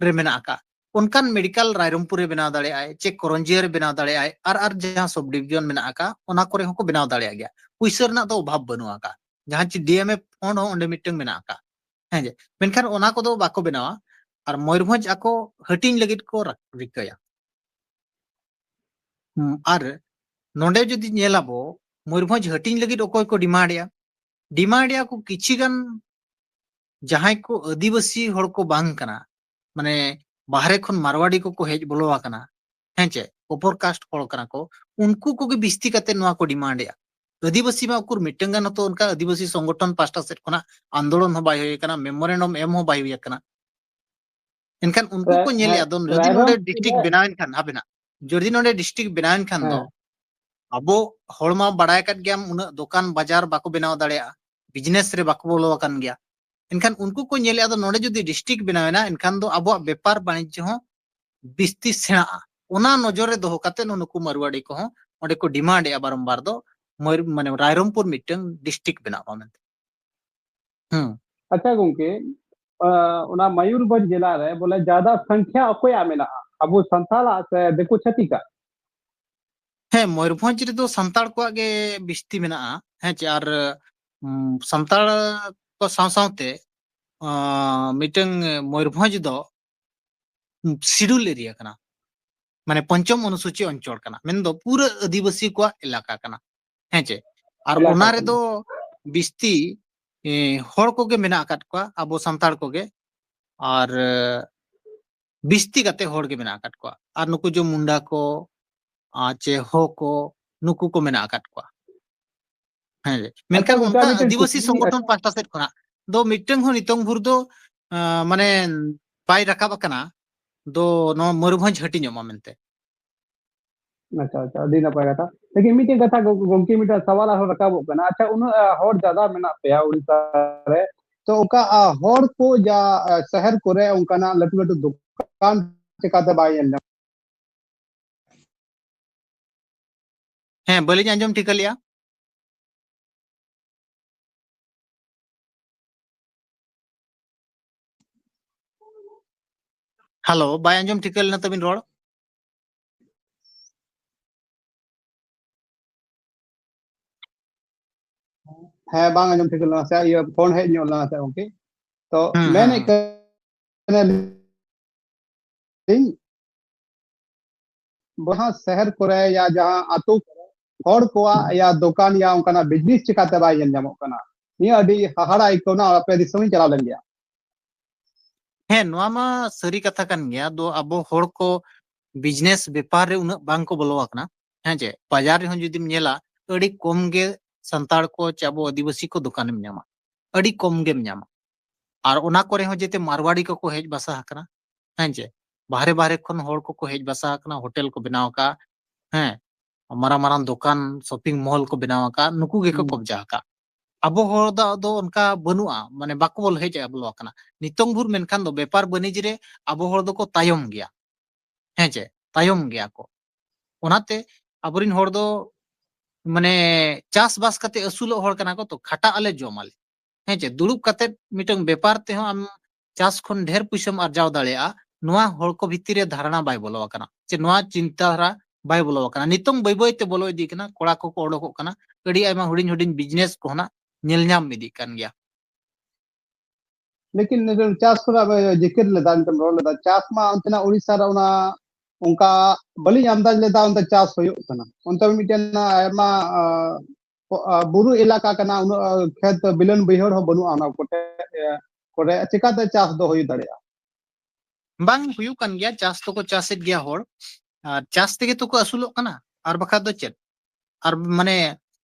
ᱨᱮ ᱢᱮᱱᱟᱜ ᱟᱠᱟᱫ᱾ ᱚᱱᱠᱟᱱ ᱢᱮᱰᱤᱠᱟᱞ ᱨᱟᱭᱨᱚᱝᱯᱩᱨ ᱨᱮ ᱵᱮᱱᱟᱣ ᱫᱟᱲᱮᱭᱟᱜᱼᱟᱭ, ᱪᱮ ᱠᱚᱨᱚᱱᱡᱤᱭᱟᱹ ᱨᱮ ᱵᱮᱱᱟᱣ ᱫᱟᱲᱮᱭᱟᱜᱼᱟᱭ, ᱟᱨ, ᱟᱨ ᱡᱟᱦᱟᱸ ᱥᱚᱵ ᱰᱤᱵᱷᱤᱡᱚᱱ ᱢᱮᱱᱟᱜ ᱟᱠᱟᱫ, ᱚᱱᱟ ᱠᱚᱨᱮ ᱦᱚᱸᱠᱚ ᱵᱮᱱᱟᱣ ᱫᱟᱲᱮᱭᱟᱜ ᱜᱮᱭᱟ᱾ ᱯᱩᱭᱥᱟᱹ ᱨᱮᱱᱟᱜ ᱫᱚ ᱚᱵᱷᱟᱵ ᱵᱟᱹᱱᱩᱜ ᱟᱠᱟᱫ᱾ ᱡᱟᱦᱟᱸ ᱪᱮ ᱰᱤ ᱮᱢ ᱮᱯᱷ ᱯᱷᱚᱱᱰ ᱦᱚᱸ ᱚᱸᱰᱮ ᱢᱤᱫᱴᱟᱝ ᱢᱮᱱᱟᱜ ᱟᱠᱟᱫ, ᱦᱮᱸ ᱡᱮ᱾ ᱢᱮᱱᱠᱷᱟᱱ ᱚᱱᱟ ᱠᱚᱫᱚ ᱵᱟᱠᱚ ᱵᱮᱱᱟᱣᱟ, ᱟᱨ ᱢᱚᱭᱩᱨᱵᱷᱚᱸᱡᱽ ᱟᱠᱚ ᱦᱟᱹᱴᱤᱧ ᱞᱟᱹᱜᱤᱫ ᱠᱚ ᱨᱟ-, ᱨᱤᱠᱟᱹᱭᱟ᱾ ᱦᱩᱸ, ᱟᱨ ᱱᱚᱰᱮ ᱡᱩᱫᱤ ᱧᱮᱞᱟᱵᱚ, ᱢᱚᱭᱩᱨᱵᱷᱚᱸᱡᱽ ᱦᱟᱹᱴᱤᱧ ᱞᱟᱹᱜᱤᱫ ᱚᱠᱚᱭ ᱠᱚ ᱰᱤᱢᱟᱱᱰ ᱮᱜᱼᱟ? ᱰᱤᱢᱟᱱᱰ ᱮᱜᱼᱟ ᱠᱚ ᱠᱤᱪᱷᱤ ᱜᱟᱱ ᱡᱟᱦᱟᱸᱭ ᱠᱚ ᱟᱹᱫᱤᱵᱟᱹᱥᱤ ᱦᱚᱲ ᱠᱚ ᱵᱟᱝ ᱠᱟᱱᱟ, ᱢᱟᱱᱮ ᱵᱟᱦᱨᱮ ᱠᱷᱚᱱ ᱢᱟᱨᱣᱟᱲᱤ ᱠᱚᱠᱚ ᱦᱮᱡ ᱵᱚᱞᱚ ᱟᱠᱟᱱᱟ, ᱦᱮᱸ ᱪᱮ, ᱚᱯᱚᱨ ᱠᱟᱥᱴ ᱦᱚᱲ ᱠᱟᱱᱟ ᱠᱚ, ᱩᱱᱠᱩ ᱠᱚᱜᱮ ᱵᱤᱥᱛᱤ ᱠᱟᱛᱮ ᱱᱚᱣᱟ ᱠᱚ ᱰᱤᱢᱟᱱᱰ ᱮᱜᱼᱟ᱾ ᱟᱹᱫᱤᱵᱟᱹᱥᱤ ᱢᱟ ᱩᱠᱩᱨ ᱢᱤᱫᱴᱟᱝ ᱜᱟᱱ ᱦᱚᱸᱛᱚ ᱚᱱᱠᱟ ᱟᱹᱫᱤᱵᱟᱹᱥᱤ ᱥᱚᱝᱜᱚᱴᱷᱚᱱ ᱯᱟᱦᱴᱟ ᱥᱮᱫ ᱠᱷᱚᱱᱟᱜ ᱟᱱᱫᱳᱞᱚᱱ ᱦᱚᱸ ᱵᱟᱭ ᱦᱩᱭ ᱟᱠᱟᱱᱟ, ᱢᱮᱢᱳᱨᱮᱱᱰᱟᱢ ᱮᱢ ᱦᱚᱸ ᱵᱟᱭ ᱦᱩᱭ ᱟᱠᱟᱱᱟ᱾ ᱮᱱᱠᱷᱟᱱ ᱩᱱᱠᱩ ᱠᱚ ᱧᱮᱞᱮᱜᱼᱟ, ᱫᱚ ᱱᱚᱰᱮ, ᱱᱚᱰᱮ ᱨᱟᱭᱨᱚᱝᱯᱩᱨ ᱰᱤᱥᱴᱨᱤᱠᱴ ᱨᱮ ᱵᱮᱱᱟᱣ ᱮᱱ ᱠᱷᱟᱱ ᱦᱟᱵᱮᱱᱟᱜ ᱡᱩᱫᱤ ᱱᱚᱰᱮ ᱰᱤᱥᱴᱨᱤᱠᱴ ᱵᱮᱱᱟᱣ ᱮᱱ ᱠᱷᱟᱱ ᱫᱚ, ᱦᱮᱸ᱾ ᱟᱵᱚ ᱦᱚᱲ ᱢᱟ ᱵᱟᱲᱟᱭ ᱟᱠᱟᱫ ᱜᱮᱭᱟᱢ, ᱩᱱᱟᱹᱜ ᱫᱚᱠᱟᱱ ᱵᱟᱡᱟᱨ ᱵᱟᱠᱚ ᱵᱮᱱᱟᱣ ᱫᱟᱲᱮᱭᱟᱜᱼᱟ, ᱵᱤᱡᱽᱱᱮᱥ ᱨᱮ ᱵᱟᱠᱚ ᱵᱚᱞᱚ ᱟᱠᱟᱱ ᱜᱮᱭᱟ᱾ ᱮᱱᱠᱷᱟᱱ ᱩᱱᱠᱩ ᱠᱚ ᱧᱮᱞᱮᱫᱼᱟ, ᱫᱚ ᱱᱚᱰᱮ ᱡᱩᱫᱤ ᱰᱤᱥᱴᱨᱤᱠᱴ ᱵᱮᱱᱟᱣ ᱮᱱᱟ, ᱮᱱᱠᱷᱟᱱ ᱫᱚ ᱟᱵᱚᱣᱟᱜ ᱵᱮᱯᱟᱨ ᱵᱟᱱᱤᱡᱽᱡᱚ ᱦᱚᱸ ᱵᱤᱥᱛᱤ ᱥᱮᱬᱟᱜᱼᱟ᱾ ᱚᱱᱟ ᱱᱚᱡᱚᱨ ᱨᱮ ᱫᱚᱦᱚ ᱠᱟᱛᱮ ᱱᱩᱠᱩ ᱢᱟᱨᱣᱟᱲᱤ ᱠᱚᱦᱚᱸ ᱚᱸᱰᱮ ᱠᱚ ᱰᱤᱢᱟᱱᱰ ᱮᱫᱼᱟ ᱵᱟᱨᱚᱢᱵᱟᱨ ᱫᱚ, ᱢᱚᱭᱩᱨ-, ᱢᱟᱱᱮ ᱨᱟᱭᱨᱚᱝᱯᱩᱨ ᱢᱤᱫᱴᱟᱝ ᱰᱤᱥᱴᱨᱤᱠᱴ ᱵᱮᱱᱟᱜ ᱢᱟ ᱢᱮᱱᱛᱮ᱾ ᱦᱩᱸ᱾ ᱟᱪᱪᱷᱟ ᱜᱚᱝᱠᱮ, ᱟᱸ, ᱚᱱᱟ ᱢᱚᱭᱩᱨᱵᱷᱚᱸᱡᱽ ᱡᱮᱞᱟ ᱨᱮ ᱵᱚᱞᱮ ᱡᱟᱫᱟ ᱥᱚᱝᱠᱷᱭᱟ ᱚᱠᱚᱭᱟᱜ ᱢᱮᱱᱟᱜᱼᱟ, ᱟᱵᱚ ᱥᱟᱱᱛᱟᱲᱟᱜ ᱥᱮ ᱫᱤᱠᱩ ᱪᱷᱟᱹᱛᱤᱠᱟᱜ? ᱦᱮᱸ, ᱢᱚᱭᱩᱨᱵᱷᱚᱸᱡᱽ ᱨᱮᱫᱚ ᱥᱟᱱᱛᱟᱲ ᱠᱚᱣᱟᱜ ᱜᱮ ᱵᱤᱥᱛᱤ ᱢᱮᱱᱟᱜᱼᱟ᱾ ᱦᱮᱸ ᱪᱮ, ᱟᱨ, ᱩᱢ, ᱥᱟᱱᱛᱟᱲ ᱠᱚ ᱥᱟᱶ ᱥᱟᱶᱛᱮ, ᱟᱸ, ᱢᱤᱫᱴᱟᱝ ᱢᱚᱭᱩᱨᱵᱷᱚᱸᱡᱽ ᱫᱚ ᱥᱤᱰᱩᱞ ᱮᱨᱤᱭᱟ ᱠᱟᱱᱟ, ᱢᱟᱱᱮ ᱯᱚᱧᱪᱚᱢ ᱚᱱᱩᱥᱩᱪᱤ ᱚᱧᱪᱚᱞ ᱠᱟᱱᱟ, ᱢᱮᱱᱫᱚ ᱯᱩᱨᱟᱹ ᱟᱹᱫᱤᱵᱟᱹᱥᱤ ᱠᱚᱣᱟᱜ ᱮᱞᱟᱠᱟ ᱠᱟᱱᱟ᱾ ᱦᱮᱸ ᱪᱮ, ᱟᱨ ᱮᱞᱟᱠᱟ ᱚᱱᱟ ᱠᱟᱱᱟ᱾ ᱨᱮᱫᱚ ᱵᱤᱥᱛᱤ, ᱮ, ᱦᱚᱲ ᱠᱚᱜᱮ ᱢᱮᱱᱟᱜ ᱟᱠᱟᱫ ᱠᱚᱣᱟ, ᱟᱵᱚ ᱥᱟᱱᱛᱟᱲ ᱠᱚᱜᱮ, ᱟᱨ, ᱮ, ᱵᱤᱥᱛᱤ ᱠᱟᱛᱮ ᱦᱚᱲ ᱜᱮ ᱢᱮᱱᱟᱜ ᱟᱠᱟᱫ ᱠᱚᱣᱟ᱾ ᱟᱨ ᱱᱩᱠᱩ ᱡᱮ ᱢᱩᱱᱰᱟ ᱠᱚ, ᱟᱨ ᱪᱮ ᱦᱳ ᱠᱚ, ᱱᱩᱠᱩ ᱠᱚ ᱢᱮᱱᱟᱜ ᱟᱠᱟᱫ ᱠᱚᱣᱟ᱾ ᱦᱮᱸ, ᱟᱪᱪᱷᱟ, ᱢᱮᱱᱠᱷᱟᱱ ᱜᱚᱝᱠᱮ, ᱚᱱᱠᱟ ᱟᱨ ᱢᱤᱫᱴᱮᱱ ᱟᱹᱫᱤᱵᱟᱹᱥᱤ ᱠᱩᱠᱞᱤ, ᱥᱚᱝᱜᱚᱴᱷᱚᱱ ᱯᱟᱦᱴᱟ ᱥᱮᱫ ᱠᱷᱚᱱᱟᱜ ᱫᱚ ᱢᱤᱫᱴᱟᱝ ᱦᱚᱸ ᱱᱤᱛᱚᱝ ᱵᱷᱳᱨ ᱫᱚ, ᱟᱸ, ᱢᱟᱱᱮ ᱵᱟᱭ ᱨᱟᱠᱟᱵ ᱟᱠᱟᱱᱟ ᱫᱚ ᱱᱚᱣᱟ ᱢᱚᱭᱩᱨᱵᱷᱚᱸᱡᱽ ᱦᱟᱹᱴᱤᱧᱚᱜ ᱢᱟ ᱢᱮᱱᱛᱮ᱾ ᱟᱪᱪᱷᱟ, ᱟᱪᱪᱷᱟ, ᱟᱹᱰᱤ ᱱᱟᱯᱟᱭ ᱠᱟᱛᱷᱟ᱾ ᱞᱮᱠᱤᱱ ᱢᱤᱫᱴᱮᱱ ᱠᱟᱛᱷᱟ ᱜᱚ-, ᱜᱚᱝᱠᱮ, ᱢᱤᱫᱴᱮᱱ ᱥᱟᱣᱟᱞ ᱟᱨᱦᱚᱸ ᱨᱟᱠᱟᱵᱚᱜ ᱠᱟᱱᱟ᱾ ᱟᱪᱪᱷᱟ, ᱩᱱᱟᱹᱜ, ᱟ, ᱦᱚᱲ ᱡᱟᱫᱟ ᱢᱮᱱᱟᱜ ᱯᱮᱭᱟ ᱩᱲᱤᱥᱥᱟ ᱨᱮ, ᱛᱚ ᱚᱱᱠᱟ, ᱟ, ᱦᱚᱲ ᱠᱚ ᱡᱟ, ᱟ, ᱥᱚᱦᱚᱨ ᱠᱚᱨᱮ ᱚᱱᱠᱟᱱᱟᱜ ᱞᱟᱹᱴᱩ ᱞᱟᱹᱴᱩ ᱫᱚᱠᱟᱱ ᱪᱮᱠᱟᱛᱮ ᱵᱟᱭ ᱧᱮᱞ ᱧᱟᱢ? ᱦᱮᱸ, ᱵᱟᱹᱞᱤᱧ ᱟᱸᱡᱚᱢ ᱴᱷᱤᱠᱟᱹ ᱞᱮᱜᱼᱟ᱾ ᱦᱮᱞᱳ, ᱵᱟᱭ ᱟᱸᱡᱚᱢ ᱴᱷᱤᱠᱟᱹ ᱞᱮᱱᱟ ᱛᱟᱹᱵᱤᱱ ᱨᱚᱲ᱾ ᱦᱮᱸ, ᱵᱟᱝ ᱟᱸᱡᱚᱢ ᱴᱷᱤᱠᱟᱹ ᱞᱮᱱᱟ ᱥᱮ, ᱤᱭᱟᱹ, ᱯᱷᱳᱱ ᱦᱮᱡ ᱧᱚᱜ ᱞᱮᱱᱟ ᱥᱮ ᱜᱚᱝᱠᱮ? ᱛᱚ, ᱦᱩᱸ, ᱢᱮᱱᱮᱫ ᱦᱩᱸ᱾ ᱠᱟᱹᱱᱟᱹᱧ, ᱡᱟᱦᱟᱸ ᱥᱚᱦᱚᱨ ᱠᱚᱨᱮ ᱭᱟ ᱡᱟᱦᱟᱸ ᱟᱛᱳ ᱠᱚᱨᱮ ᱦᱚᱲ ᱠᱚᱣᱟᱜ ᱭᱟ ᱫᱚᱠᱟᱱ ᱭᱟ ᱚᱱᱠᱟᱱᱟᱜ ᱵᱤᱡᱽᱱᱮᱥ ᱪᱤᱠᱟᱛᱮ ᱵᱟᱭ ᱧᱮᱞ ᱧᱟᱢᱚᱜ ᱠᱟᱱᱟ? ᱱᱤᱭᱟᱹ ᱟᱹᱰᱤ ᱦᱟᱦᱟᱲᱟ ᱟᱹᱭᱠᱟᱹᱣᱱᱟ, ᱟᱯᱮ ᱫᱤᱥᱚᱢ ᱤᱧ ᱪᱟᱞᱟᱣ ᱞᱮᱱ ᱜᱮᱭᱟ᱾ ᱦᱮᱸ, ᱱᱚᱣᱟ ᱢᱟ ᱥᱟᱹᱨᱤ ᱠᱟᱛᱷᱟ ᱠᱟᱱ ᱜᱮᱭᱟ᱾ ᱫᱚ ᱟᱵᱚ ᱦᱚᱲ ᱠᱚ ᱵᱤᱡᱽᱱᱮᱥ ᱵᱮᱯᱟᱨ ᱨᱮ ᱩᱱᱟᱹᱜ ᱵᱟᱝ ᱠᱚ ᱵᱚᱞᱚ ᱟᱠᱟᱱᱟ᱾ ᱦᱮᱸ ᱪᱮ? ᱵᱟᱡᱟᱨ ᱨᱮᱦᱚᱸ ᱡᱩᱫᱤᱢ ᱧᱮᱞᱟ, ᱟᱹᱰᱤ ᱠᱚᱢ ᱜᱮ ᱥᱟᱱᱛᱟᱲ ᱠᱚ ᱪᱮ ᱟᱵᱚ ᱟᱹᱫᱤᱵᱟᱹᱥᱤ ᱠᱚ ᱫᱚᱠᱟᱱᱮᱢ ᱧᱟᱢᱟ, ᱟᱹᱰᱤ ᱠᱚᱢ ᱜᱮᱢ ᱧᱟᱢᱟ᱾ ᱟᱨ ᱚᱱᱟ ᱠᱚᱨᱮ ᱦᱚᱸ ᱡᱮᱛᱮ ᱢᱟᱨᱣᱟᱲᱤ ᱠᱚᱠᱚ ᱦᱮᱡ ᱵᱟᱥᱟ ᱟᱠᱟᱱᱟ, ᱦᱮᱸ ᱪᱮ? ᱵᱟᱦᱨᱮ ᱵᱟᱦᱨᱮ ᱠᱷᱚᱱ ᱦᱚᱲ ᱠᱚᱠᱚ ᱦᱮᱡ ᱵᱟᱥᱟ ᱟᱠᱟᱱᱟ, ᱦᱳᱴᱮᱞ ᱠᱚ ᱵᱮᱱᱟᱣ ᱟᱠᱟᱫᱼᱟ, ᱦᱮᱸ, ᱢᱟᱨᱟᱝ ᱢᱟᱨᱟᱝ ᱫᱚᱠᱟᱱ, ᱥᱚᱯᱤᱝ ᱢᱚᱞ ᱠᱚ ᱵᱮᱱᱟᱣ ᱟᱠᱟᱫᱼᱟ, ᱱᱩᱠᱩ ᱜᱮᱠᱚ ᱦᱩᱸ᱾ ᱠᱚᱵᱡᱟ ᱟᱠᱟᱫᱼᱟ᱾ ᱟᱵᱚ ᱦᱚᱲ ᱫᱚ ᱟᱫᱚ ᱚᱱᱠᱟ ᱵᱟᱹᱱᱩᱜᱼᱟ, ᱢᱟᱱᱮ ᱵᱟᱠᱚ ᱵᱚᱞ ᱦᱮᱡ ᱵᱚᱞᱚ ᱟᱠᱟᱱᱟ᱾ ᱱᱤᱛᱚᱝ ᱵᱷᱳᱨ ᱢᱮᱱᱠᱷᱟᱱ ᱫᱚ ᱵᱮᱯᱟᱨ ᱵᱟᱹᱱᱤᱡᱽ ᱨᱮ ᱟᱵᱚ ᱦᱚᱲ ᱫᱚᱠᱚ ᱛᱟᱭᱚᱢ ᱜᱮᱭᱟ, ᱦᱮᱸ ᱪᱮ, ᱛᱟᱭᱚᱢ ᱜᱮᱭᱟ ᱠᱚ᱾ ᱚᱱᱟᱛᱮ ᱟᱵᱚᱨᱮᱱ ᱦᱚᱲ ᱫᱚ ᱢᱟᱱᱮ ᱪᱟᱥᱵᱟᱥ ᱠᱟᱛᱮ ᱟᱹᱥᱩᱞᱚᱜ ᱦᱚᱲ ᱠᱟᱱᱟ ᱠᱚ, ᱛᱚ ᱠᱷᱟᱴᱟᱜ ᱟᱞᱮ, ᱡᱚᱢ ᱟᱞᱮ, ᱦᱮᱸ ᱪᱮ᱾ ᱫᱩᱲᱩᱵ ᱠᱟᱛᱮ ᱢᱤᱫᱴᱟᱝ ᱵᱮᱯᱟᱨ ᱛᱮᱦᱚᱸ ᱟᱢ ᱪᱟᱥ ᱠᱷᱚᱱ ᱰᱷᱮᱨ ᱯᱩᱭᱥᱟᱹᱢ ᱟᱨᱡᱟᱣ ᱫᱟᱲᱮᱭᱟᱜᱼᱟ, ᱱᱚᱣᱟ ᱦᱚᱲ ᱠᱚ ᱵᱷᱤᱛᱤᱨ ᱨᱮ ᱫᱷᱟᱨᱚᱱᱟ ᱵᱟᱭ ᱵᱚᱞᱚ ᱟᱠᱟᱱᱟ, ᱥᱮ ᱱᱚᱣᱟ ᱪᱤᱱᱛᱟᱫᱷᱟᱨᱟ ᱵᱟᱭ ᱵᱚᱞᱚ ᱟᱠᱟᱱᱟ᱾ ᱱᱤᱛᱚᱝ ᱵᱟᱹᱭ ᱵᱟᱹᱭ ᱛᱮ ᱵᱚᱞᱚ ᱤᱫᱤᱜ ᱠᱟᱱᱟ, ᱠᱚᱲᱟ ᱠᱚᱠᱚ ᱚᱰᱚᱠᱚᱜ ᱠᱟᱱᱟ, ᱟᱹᱰᱤ ᱟᱭᱢᱟ ᱦᱩᱰᱤᱧ ᱦᱩᱰᱤᱧ ᱵᱤᱡᱽᱱᱮᱥ ᱠᱚᱦᱚᱸ ᱱᱟᱜ ᱧᱮᱞ ᱧᱟᱢ ᱤᱫᱤᱜ ᱠᱟᱱ ᱜᱮᱭᱟ᱾ ᱞᱮᱠᱤᱱ ᱱᱤᱛᱚᱜ ᱪᱟᱥ ᱠᱚᱨᱮ ᱟᱵᱮ ᱡᱤᱠᱤᱨ ᱞᱮᱫᱟ, ᱱᱤᱛᱚᱜ ᱨᱚᱲ ᱞᱮᱫᱟ, ᱪᱟᱥ ᱢᱟ ᱚᱱᱛᱮᱱᱟᱜ ᱩᱲᱤᱥᱥᱟ ᱨᱮ ᱚᱱᱟ ᱚᱱᱠᱟ ᱵᱟᱹᱞᱤᱧ ᱟᱱᱫᱟᱡ ᱞᱮᱫᱟ ᱚᱱᱛᱮ ᱪᱟᱥ ᱦᱩᱭᱩᱜ ᱠᱟᱱᱟ᱾ ᱚᱱᱛᱮ ᱢᱤᱫᱴᱮᱱ ᱟᱭᱢᱟ, ᱟ, ᱟ, ᱵᱩᱨᱩ ᱮᱞᱟᱠᱟ ᱠᱟᱱᱟ, ᱩᱱᱟᱹᱜ, ᱟ, ᱠᱷᱮᱛ ᱵᱤᱞᱟᱹᱱ ᱵᱟᱹᱭᱦᱟᱹᱲ ᱦᱚᱸ ᱵᱟᱹᱱᱩᱜᱼᱟ ᱚᱱᱟ ᱠᱚᱨᱮ, ᱮ, ᱠᱚᱨᱮ ᱪᱤᱠᱟᱛᱮ ᱪᱟᱥ ᱫᱚ ᱦᱩᱭ ᱫᱟᱲᱮᱭᱟᱜᱼᱟ? ᱵᱟᱝ ᱦᱩᱭᱩᱜ ᱠᱟᱱ ᱜᱮᱭᱟ, ᱪᱟᱥ ᱫᱚᱠᱚ ᱪᱟᱥᱮᱫ ᱜᱮᱭᱟ ᱦᱚᱲ, ᱟᱨ ᱪᱟᱥ ᱛᱮᱜᱮ ᱛᱚᱠᱚ ᱟᱹᱥᱩᱞᱚᱜ ᱠᱟᱱᱟ, ᱟᱨ ᱵᱟᱠᱷᱟᱡ ᱫᱚ ᱪᱮᱫ? ᱟᱨ ᱢᱟᱱᱮ,